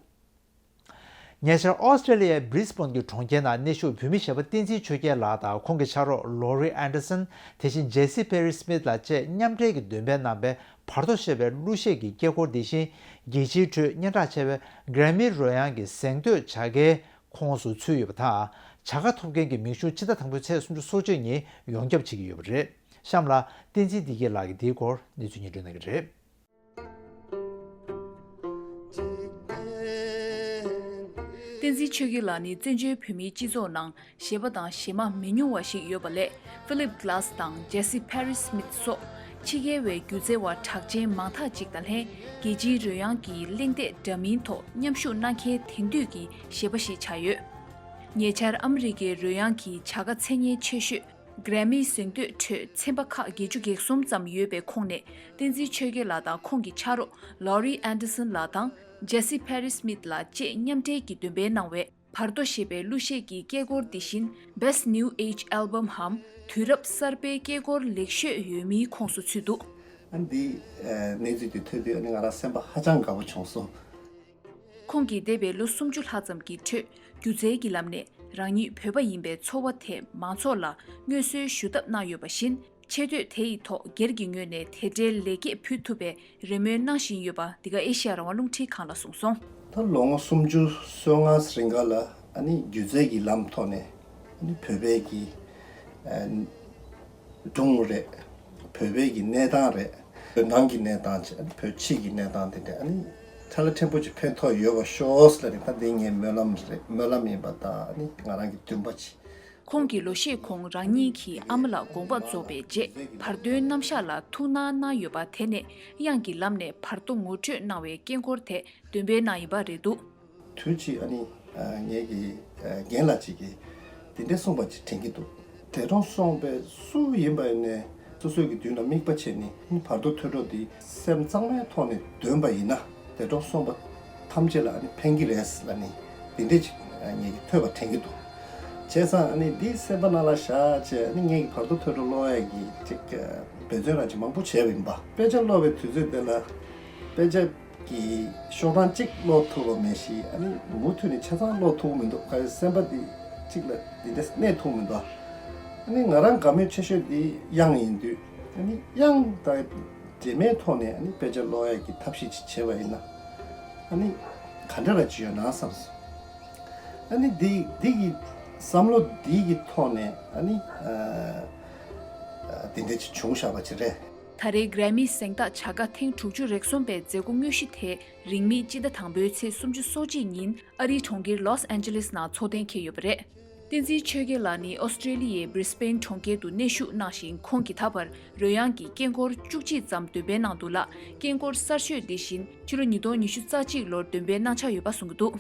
ཉེ་ཆར་ཨོ་སི་ཀྲེ་ལི་ཡའི་བྷི་རི་སི་བྷོན་གྱི་གྲོང་ཁྱེར་ནང་གནས་བཞུགས་བོད་མི་གཞས་པ་བསྟན་འཛིན་ཆོས་རྒྱལ་ལགས་དང་ཁོང་གི་ཕྱག་རོགས་ལོ་རི་ཨན་ཌར་སན། དེ་བཞིན་ཇེ་སི་ཕེ་རི་སི་མིད་ལགས་བཅས་མཉམ་འབྲེལ་གྱི་འདོན་སྤེལ་གནང་པའི་བར་དོ་ཞེས་པའི་གླུ་གཞས་ཀྱི་སྐད་འཁོར་འདི་བཞིན་རྒྱལ་སྤྱིའི་ཁྲོད་སྙན་གྲགས་ཆེ་བའི་གྷ་རན་མི་རོལ་དབྱངས་ཀྱི་གཟེངས་བསྟོད་བྱ་དགའི་ཁོངས་སུ་ཚུད་ཡོད་པ་དང་། བྱ་དགའ་ཐོབ་མཁན་གྱི་མིང་གཞུང་སྤྱི་ཟླ་དང་པོའི་ཚེས་སུམ་ཅུ་སོ་གཅིག་ཉིན་ཡོངས་ཁྱབ་བྱེད་ཀྱི་ཡོད་པ་རེད། གཤམ་ལ་བསྟན་འཛིན་བདེ་སྐྱིད་ལགས་ཀྱིས་འདིའི་སྐོར་གནས་ཚུལ་སྙན་སྒྲོན་གནང་གི་རེད། བསྟན་འཛིན་ཆོས་རྒྱལ་ལགས་ནི་བཙན་བྱོལ་བོད་མིའི་སྤྱི་ཚོགས་ནང་གཞས་པ་དང་གཞས་མ་མི་ཉུང་བ་ཞིག་ཡོད་པ་ལས། ཕི་ལིབ་གྷི་ལཱས་དང་ཇེ་སི་ཕེ་རི་སི་མིད་སོགས་ཕྱི་རྒྱལ་བའི་སྒྱུ་རྩལ་བ་གྲགས་ཅན་མང་དག་ཅིག་དང་ལྷན་རྒྱལ་སྤྱིའི་རོལ་དབྱངས་ཀྱི་གླེང་སྟེགས་འདྲ་མིན་ཐོག་མཉམ་ཞུགས་གནང་མཁན་དེང་དུས་ཀྱི་གཞས་པ་ཞིག་ཆགས་ཡོད། ཉེ་ཆར་ཨ་མི་རི་ཀའི་རོལ་དབྱངས་ཀྱི་བྱ་དགའ་མཚན་སྙན་ཆེ་ཤོས་གྷ་རན་མི་གཟེངས་བསྟོད་ཁྲོད་ཚན་པ་ཁག་བརྒྱད་ཅུ་གྱ་གསུམ་ཙམ་ཡོད་པའི་ཁོངས་ནས་བསྟན་འཛིན་ཆོས་རྒྱལ་ལགས་དང་ཁོང་གི་ཕྱག་རོགས་ལོ་རི་ཨན་ཌར་སན་ལགས་དང་ཇེ་སི་ཕེ་རི་སི་མིད་ལགས་བཅས་མཉམ་འབྲེལ་གྱིས་འདོན་སྤེལ་གནང་བའི་བར་དོ་ཞེས་པའི་གླུ་གཞས་ཀྱི་སྐད་འཁོར་འདི་བཞིན་Best New Age Album་འམ་དུས་རབས་གསར་པའི་སྐད་འཁོར་ལེགས་ཤོས་ཡོད་མིའི་ཁོངས་སུ་ཚུད་འདུག་ཨ་ནི་འདི་གནས་ཚུལ་འདི་ཐོས་དུས་ཨ་ནི་ང་རང་སེམས་པ་ཧ་ཅང་དགའ་པོ་བྱུང་སོང་། ཁོང་གིས་འདས་པའི་ལོ་སུམ་ཅུ་ལྷག་ཙམ་གྱི་ཁྲོད་སྒྱུ་རྩལ་གྱི་ལམ་ནས་རང་ཉིད་བོད་པ་ཡིན་པའི་ཚོར་བ་དེ་མང་ཚོགས་ལ་མངོན་གསལ་ཞུ་ཐབས་གནང་ཡོད་པ་བཞིན། ཆེ་བསྟོད་དེ་ཡི་ཐོག་སྒེར་གྱི་ངོས་ནས་དེ་འདྲའི་ལེགས་སྐྱེས་ཕུལ་ཐུབ་པའི་རེ་སྨོན་གནང་བཞིན་ཡོད་པ་འདི་ག་ཨེ་ཤེ་ཡ་རང་དབང་རླུང་འཕྲིན་ཁང་ལ་གསུངས་སོང་། ད་ལོ་ངོ་སུམ་ཅུ་སོ་ལྔ་རིང་ག་ལ་ཨ་ནི་སྒྱུ་རྩལ་གྱི་ལམ་ཐོག་ནས་ཨ་ནི་བོད་པའི་གི་ཨ་སྒྲུང་རེད། བོད་པའི་གི་གནས་སྟངས་རེད། བོད་ནང་གི་གནས་སྟངས་བྱས་ཨ་ནི་བོད་ཕྱི་གི་གནས་སྟངས་དེ་འདྲ་ཨ་ནི་ཐ་ལ་ཕྲན་བུ་ཅིག་ཕན་ཐོགས་ཡོད་པ་ཤོག་ཟེར་ནས་ད་འདི་ངའི་སྨོན་ལམ་རེད། སྨོན་ལམ་ཡིན་པ་དང་ཨ་ནི་ང་རང་གི་འདུན་པ་ཅིག་ཁོང་གིས་ལོ་ཤས་གོང་རང་ཉིད་ཀྱི་ཨ་མ་ལགས་དགོངས་པ་རྫོགས་པའི་རྗེས་བར་དོའི་རྣམ་གཞག་ལ་ཐུགས་སྣང་གནང་ཡོད་པ་དེ་ནས་དབྱངས་ཀྱི་ལམ་ནས་བར་དོ་ངོ་སྤྲོད་གནང་བའི་སྐད་འཁོར་དེ་འདོན་སྤེལ་གནང་ཡིན་པ་རེད་འདུག་དུས་ཅིག་ཨ་ནི་ངེད་ཀྱི་རྒན་ལགས་ཅིག་གིས་དེ་འདྲའི་གསུངས་པ་ཅིག་དྲན་གྱི་འདུག་དེ་དྲང་གསུངས་པའི་སུ་ཡིན་པ་ཡིན་ནས་སོ་སོའི་གི་མདུན་ལ་དམིགས་པ་བྱས་ནས་བར་དོ་ཐོས་གྲོལ་འདི་སེམས་གཙང་མའི་ཐོག་ནས་འདོན་པ་ཡིན་ན་དེ་དྲང་གསུངས་པ་ཐམས་ཅད་ལ་ཨ་ནི་ཕན་གྱི་རེད་ལབ་ནས་དེ་འདྲས་ཅིག་ངེད་ཀྱིས་ཐོས་པ་དྲན་གྱི་འདུག་བྱས་ཙང་ཨ་ནི་འདི་སེམས་པ་ནང་ལ་བཞག་བྱས་ཨ་ནི་ངེད་ཀྱི་བར་དོ་ཐོས་གྲོལ་ཀློག་ཡས་ཀྱི་ཅིག་འབད་བརྩོན་རང་ཅིག་མང་པོ་བྱས་པ་ཡིན་པ། དཔེ་ཆ་ཀློག་པའི་དུས་ཚོད་དེ་ལ་དཔེ་ཆ་གི་ཤོག་གྲངས་གཅིག་ཀློག་ཐུབ་པ་མེད་ཞིང་ཨ་ནི་མུ་མཐུད་ནས་ཆ་ཚང་ཀློག་ཐུབ་མི་འདུག་ག་རེ་སེམས་པ་འདི་གཅིག་ལ་འདི་འདྲས་གནས་ཐུབ་མི་འདུག་ཨ་ནི་ང་རང་དགའ་མོས་ཆེ་ཤོས་འདི་དབྱངས་ཡིན་དུས་ཨ་ནི་དབྱངས་དང་འབྲེལ་མའི་ཐོག་ནས་ཨ་ནི་དཔེ་ཆ་ཀློག་ཡས་ཀྱི་ཐབས་ཤེས་ཅིག་བྱས་པ་ཡིན་ན་ཨ་ནི་ག་འདྲ་ར་ཅིག་ཡོད་ན་བསམ་སོང་། ཨ་ནི་འདི་འདི་གི་བསམ་བློ་འདི་གི་ཐོག་ནས་ཨ་ནི་ཨ་ཨ་འདི་འདྲ་ཅིག་བྱུང་བཞག་པ་ཅིག་རེད། ད་རེས་གྷ་རན་མི་གཟེངས་རྟགས་བྱ་དགའ་ཐེངས་དྲུག་ཅུ་རེ་གསུམ་པའི་མཛད་སྒོ་དངོས་གཞི་དེ་རིང་མིན་སྤྱི་ཟླ་དང་པོའི་ཚེས་སུམ་ཅུ་སོ་གཅིག་ཉིན་ཨ་རིའི་གྲོང་ཁྱེར་ལོས་ཨན་ཇེ་ལིས་ནང་འཚོགས་གཏན་འཁེལ་ཡོད་པ་རེད། བསྟན་འཛིན་ཆོས་རྒྱལ་ལགས་ནི་ཨོ་སི་ཀྲེ་ལི་ཡའི་བྷི་རི་སི་བྷེན་གྲོང་ཁྱེར་དུ་གནས་བཞུགས་གནང་ཞིང་ཁོང་གིས་ད་བར་རོལ་དབྱངས་ཀྱི་སྐད་འཁོར་བཅུ་གཅིག་ཙམ་འདོན་སྤེལ་གནང་འདུག་ལ། སྐད་འཁོར་གསར་ཤོས་འདི་བཞིན་ཕྱི་ལོ་ཉིས་སྟོང་ཉི་ཤུ་རྩ་གཅིག་ལོར་འདོན་སྤེལ་གནང་འཆར་ཡོད་པ་གསུང་གི་འདུག་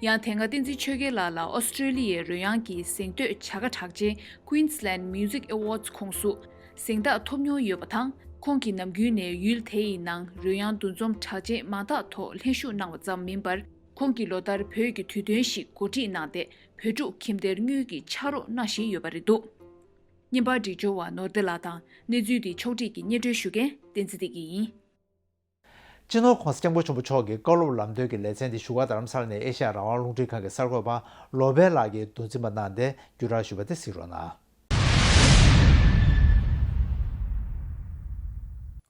ཡང་དེ་སྔ་བསྟན་འཛིན་ཆོས་རྒྱལ་ལགས་ལ་ཨོ་སི་ཀྲེ་ལི་ཡའི་རོལ་དབྱངས་ཀྱི་གཟེངས་བསྟོད་བྱ་དགའ་གྲགས་ཅན་Queensland Music Awards་ཁོངས་སུ་གཟེངས་རྟགས་ཐོབ་མྱོང་ཡོད་པ་དང་། ཁོང་གིས་ནམ་རྒྱུན་ནས་ཡུལ་དེ་ཡི་ནང་རོལ་དབྱངས་འདུ་འཛོམས་གྲགས་ཅན་མང་དག་ཐོག་ལྷན་ཞུགས་གནང་བ་ཙམ་མིན་པར། ཁོང་གིས་ལོ་ལྟར་བོད་ཀྱི་དུས་སྟོན་ཞིག་གོ་སྒྲིག་གནང་སྟེ། བོད་ཕྲུག་ཁྱིམ་སྡེར་དངུལ་གྱི་ཕྱག་རོགས་གནང་བཞིན་ཡོད་པ་རེད་འདུག་བརྙན་པར་སྒྲིག་སྦྱོར་བ་ནོར་བདེ་ལགས་དང་གནས་ཚུལ་འདི་ཕྱོགས་སྒྲིག་གིས་སྙན་སྒྲོན་ཞུ་མཁན་བསྟན་འཛིན་བདེ་སྐྱིད་ཡིན། སྤྱི་ནོར་༸གོང་ས་༸སྐྱབས་མགོན་ཆེན་པོ་མཆོག་གིས་བཀའ་སློབ་ལམ་སྟོན་གྱི་ལེ་ཚན་འདི་བཞུགས་སྒར་རྡ་རམ་ས་ལ་ནས་ཨེ་ཤེ་ཡ་རང་དབང་རླུང་འཕྲིན་ཁང་གི་གསར་འགོད་པ་ལོ་པཎ་ལགས་ཀྱིས་མདོ་འཛིན་པ་གནང་སྟེ་བརྒྱུད་བསྒྲགས་ཞུས་པ་དེ་གཟིགས་རོགས་གནང་།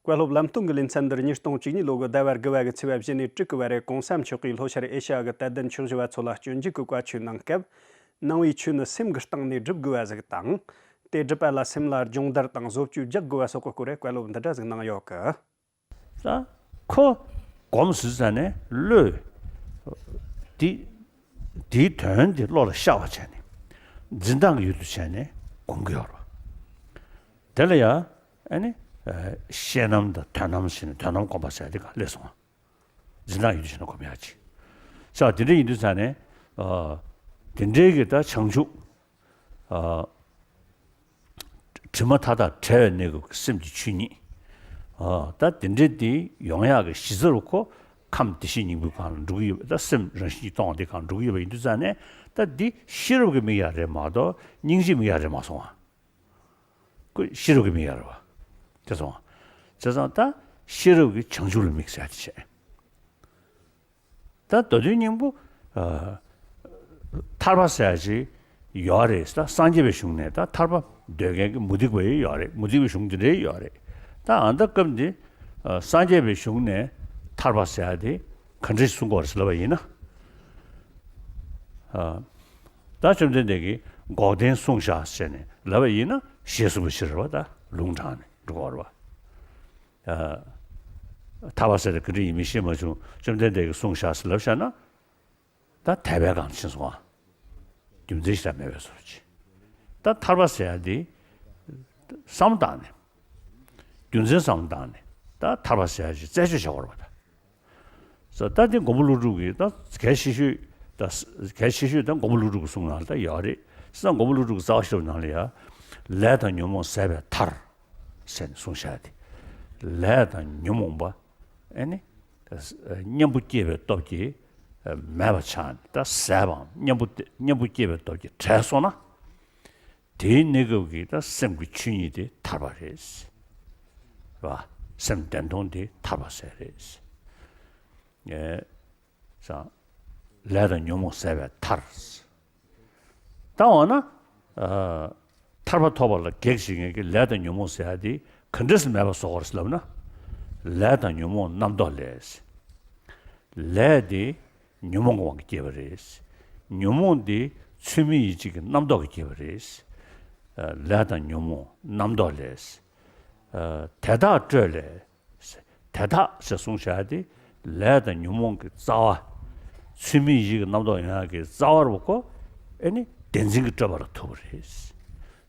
བཀའ་སློབ་ལམ་སྟོན་གྱི་ལེ་ཚན་འདིར་ཉིས་སྟོང་བཅུ་གཉིས་ལོ་གི་ཟླ་བ་དགུ་བ་གི་ཚེས་པ་བཞི་ནས་དྲུག་གི་བར་རེ་༸གོང་ས་མཆོག་གིས་ལྷོ་ཤར་ཨེ་ཤ་ཡ་གི་དད་ལྡན་ཆོས་ཞུ་བ་ཚོ་ལ་སྤྱོད་འཇུག་གི་བཀའ་ཆོས་གནང་སྐབས། གནང་བའི་ཆོས་ནི་སེམས་ཀྱི་སྟེང་ནས་སྒྲུབ་དགོས་པ་ཟིག་དང་། དེ་སྒྲུབ་པ་ལ་སེམས་ལ་སྦྱོང་བརྡར་དང་བཟོ་བཅོས་རྒྱག་དགོས་པ་སོགས་ཀྱི་སྐོར་རེ་བཀའ་སློབ་འདི་འདྲ་ཟིག་གནང་ཡོད་གི། ད་ཁོ་གོམས་སུ་ཙ་ནས་བློས་དེ་དེའི་དོན་དེ་བློ་ལ་ཤར་བ་བྱས་ནས་འཛིན་སྟངས་ཀྱི་ཡུལ་དུ་བྱས་ནས་སྒོམ་གྱི་ཡོད་རེད། དེ་ལ་ཡང་ཨ་ནི་ ཤེས་རྣམ་དང་དོན་རྣམ་ཟེར་ནས་དོན་རྣམ་སྒོམ་པ་ཟེར་ཡ་དེ་ག་སླེབས་སོང་ང་། འཛིན་སྟངས་ཡོད་དུས་བྱས་ན་སྒོམ་ཡག་ཅིག །ས་དེ་འདྲ་ཡིན་དུས་ཙང་ནས། ཨ། དེ་འདྲའི་གི་ད་བྱང་ཆུབ། ཨ། དྲི་མ་མཐའ་དག་བྲལ་བའི་གནས་སྐབས་ཀྱི་སེམས་ཀྱི་ཆོས་ཉིད། ཨ། ད་དེ་འདྲའི་དེ་ཡོང་ཡག་གི་གཞི་རྩ་རུ་ཁོ་ཁམས་བདེ་གཤེགས་སྙིང་པོའི་སྒང་ལ་འགྲོ་གི་ཡོད་པ། ད་སེམས་རང་བཞིན་གྱིས་སྟོང་བ་དེ་སྒང་འགྲོ་གི་ཡོད་པ་ཡིན་དུས་ཙང་ནས། ད་འདི་ཤེས་རབ་ཀྱི་མིག་ཡང་རེད་མ་གཏོགས་སྙིང་རྗེའི་མིག་ཡང་རེད་མ་སོང་ང་། ཁོ་ཤེས་རབ་ཀྱི་མིག་ཡང་རེད་པ། དེ་སོང་བ། བྱས་ཙང་ད་ཤེས་རབ་ཀྱི་བྱང་ཆུབ་ལ་དམིགས་ཟེར་ཡ་དེ་བྱས། ད་མདོ་དོན་སྙིང་པོ། ཨ། ཐར་པ་ཟེར་ཡ་ཅིག་ཡོད་རེད། ད་སངས་རྒྱས་པའི་གཞུང་ནས་ད་ཐར་པ་འདོད་མཁན་གྱི་མུ་སྟེགས་པ་ཡོད་རེད། མུ་སྟེགས་པའི་གཞུང་དེ་འདྲའི་ཡོད་རེད། ད་ཨ་ད་སྐབས་འདི། ཨ། སངས་རྒྱས་པའི་གཞུང་ནས་ཐར་པ་ཟེར་ཡ་དེ་ག་འདྲས་གསུང་གི་ཡོད་རེད་ལབ་པ་ཡིན་ན། ཨ། ད་བཅོམ་ལྡན་འདས་ཀྱིས་འགོག་བདེན་གསུངས་བཞག་ཟེར་ནས་ལབ་པ་ཡིན་ན་ཞེས་གསུངས་པའི་ཕྱིར་རེད་པ། ད་ལུང་དྲངས་ནས་འགྲོ་གི་ཡོད་རེད་པ། ཨ། ཐར་པ་ཟེར་དེ་ག་འདྲ་ཡིན་མིན་ཤེས་མ་བྱུང་། བཅོམ་ལྡན་འདས་ཀྱིས་གསུངས་བཞག་ཟེར་ལབ་བཞག་ན། ད་དད་པའི་སྒང་ཕྱིན་སོང་ང་། རྒྱུ་མཚན་ཞིག་ད་མེད་པའི་བཟོ་ཅིག །ད་ཐར་པ་ཟེར་ཡ་འདི་བསམ་བློ་བཏང་ནས། རྒྱུ་མཚན་བསམ་བློ་བཏང་ནས་ད་ཐར་པ་ཟེར་ཡ་ཅིག་རྩད་གཅོད་བྱེད་དགོས་རེད་པ། ད་ས་ད་འདི་མགོན་པོ་ཀླུ་སྒྲུབ་ཀྱི་ད་གལ་ཆེ་ཤོས། ད་གལ་ཆེ་ཤོས་ད་མགོན་པོ་ཀླུ་སྒྲུབ་ཀྱི་གསུང་ནང་ལ་ད་ཡོད་རེད། ས་མགོན་པོ་ཀླུ་སྒྲུབ་ཀྱི་རྩ་བ་ཤེས་རབ་ནང་ལ་ཡ། ལས་དང་ཉོན་མོངས་ཟད་པའི་མཐར། ཟེར་ནས་གསུངས་བཞག་སྟེ། ལས་དང་ཉོན་མོངས་པ། ཨེ་ནི། གཉེན་པོ་སྐྱེས་པའི་སྟོབས་ཀྱིས་མེད་པ་ཆགས་ནས། ད་ཟད་པའམ་གཉེན་པོ་སྟེ་གཉེན་པོ་སྐྱེས་པའི་སྟོབས་ཀྱིས་བྲལ་སོང་ན། དེའི་གནས་སྐབས་ཀྱི་ད་སེམས་ཀྱི་ཆོས་ཉིད་དེ་ཐར་པ་རེད། རེད་པ། སེམས་བདེན་སྟོང་དེ་ཐར་པ་ཟེར་རེད། ཨེ། ས། ལས་དང་ཉོན་མོངས་ཟད་པའི་མཐར། ད་འོ་ན། ཨ། ཐར་པ་ཐོབ་པ་ལ་གེགས་བྱེད་མཁན་གྱི་ལས་དང་ཉོན་མོངས་ཟེར་ཡ་དེ་ག་འདྲས་སེ་མེད་པ་བཟོ་དགོས་རེད་ལབ་ན། ལས་དང་ཉོན་མོངས་རྣམ་རྟོག་ལས། ལས་དེ་ཉོན་མོངས་ཀྱི་དབང་གིས་སྐྱེས་པ་རེད། ཉོན་མོངས་དེ་ཚུལ་མིན་ཡིད་བྱེད་ཀྱི་རྣམ་རྟོག་གིས་སྐྱེས་པ་རེད། ཨ། ལས་དང་ཉོན་མོངས་རྣམ་རྟོག་ལས། ཨ། དེ་དག་སྤྲོས་ལས། དེ་དག་ཞེས་གསུངས་བཞག་སྟེ། ལས་དང་ཉོན་མོངས་ཀྱི་རྩ་བ། ཚུལ་མིན་ཡིད་ཀྱི་རྣམ་རྟོག་ཡོང་ཡག་གི་རྩ་བ་རུ་ཁོ། ཨེ་ནི་བདེན་འཛིན་གྱི་སྤྲོས་པ་ལ་ཐུག་པ་རེད།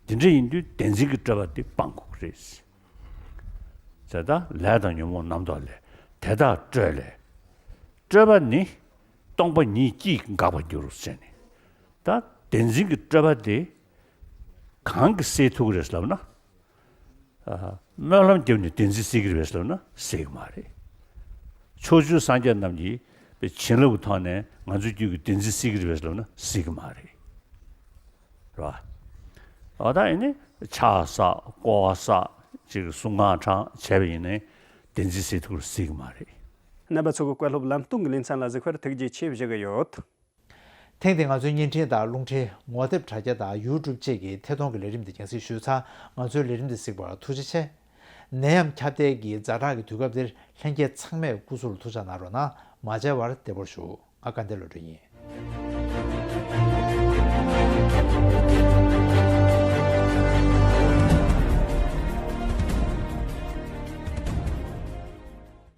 འདི་འདྲ་ཡིན་དུས་བདེན་འཛིན་གྱི་སྤྲོས་པ་འདི་སྤང་དགོས་ཀྱི་རེད། དེ་ལྟར་ལས་དང་ཉོན་མོངས་རྣམ་རྟོག་ལས། དེ་དག་སྤྲོས་ལས། སྤྲོས་པ་ནི་སྟོང་པ་ཉིད་ཀྱིས་འགག་པར་འགྱུར་ཟེར་ནས། ད་བདེན་འཛིན་གྱི་སྤྲོས་པ་དེ་གང་གིས་སེལ་ཐུབ་ཀྱི་རེད་ལབ་ན། ཨ། སྨོན་ལམ་བརྒྱབ་ནས་བདེན་འཛིན་སེལ་གྱི་རེད་ལབ་ན་སེལ་གྱི་མ་རེད། ཕྱོགས་བཅུའི་སངས་རྒྱས་རྣམས་ཀྱིས་བྱིན་རླབས་ཀྱི་ཐོག་ནས་ང་ཚོའི་རྒྱུད་ཀྱི་བདེན་འཛིན་སེལ་གྱི་རེད་ལབ་ན་སེལ་གྱི་མ་རེད། རེད་པ། འོ་ད་ཡིན་ནའི་ཕྱག་བསགས། བསྐོར་བ་བསགས། ཅིག་གསུང་ངག་ཕྲང་བྱས་པ་ཡིན་ནའི་བདེན་འཛིན་སེལ་ཐུབ་ཀྱི་རེད་སེལ་གྱི་མ་རེད། རྣམ་པ་ཚོ་གི་བཀའ་སློབ་ལམ་སྟོན་གྱི་ལེ་ཚན་ལ་གཟིགས་པར་ཐུགས་རྗེ་ཆེ་ཞུ་གི་ཡོད། ཐེངས་འདིའི་ང་ཚོའི་བརྙན་འཕྲིན་དང་རླུང་འཕྲིན་ངོ་དེབ་དྲ་རྒྱ་དང་ཡུ་ཊུབ་བཅས་ཀྱི་ཐད་གཏོང་གི་ལས་རིམ་འདི་རྒྱང་སྲིང་ཞུས་ཚར། ང་ཚོའི་ལས་རིམ་འདི་གཟིགས་པར་ཐུགས་རྗེ་ཆེ། ནད་ཡམས་ཁྱབ་གདལ་གྱི་ཛ་དྲག་གི་དུས་སྐབས་འདིར་ལྷན་རྒྱས་ཚང་མས་སྐུ་གཟུགས་ལ་ཐུགས་ཅག་གནང་རོགས་གནང་། མ་མཇལ་བར་བདེ་པོར་བཞུགས། ང་དགའ་ལྡན་བློ་གྲོས་ཡིན།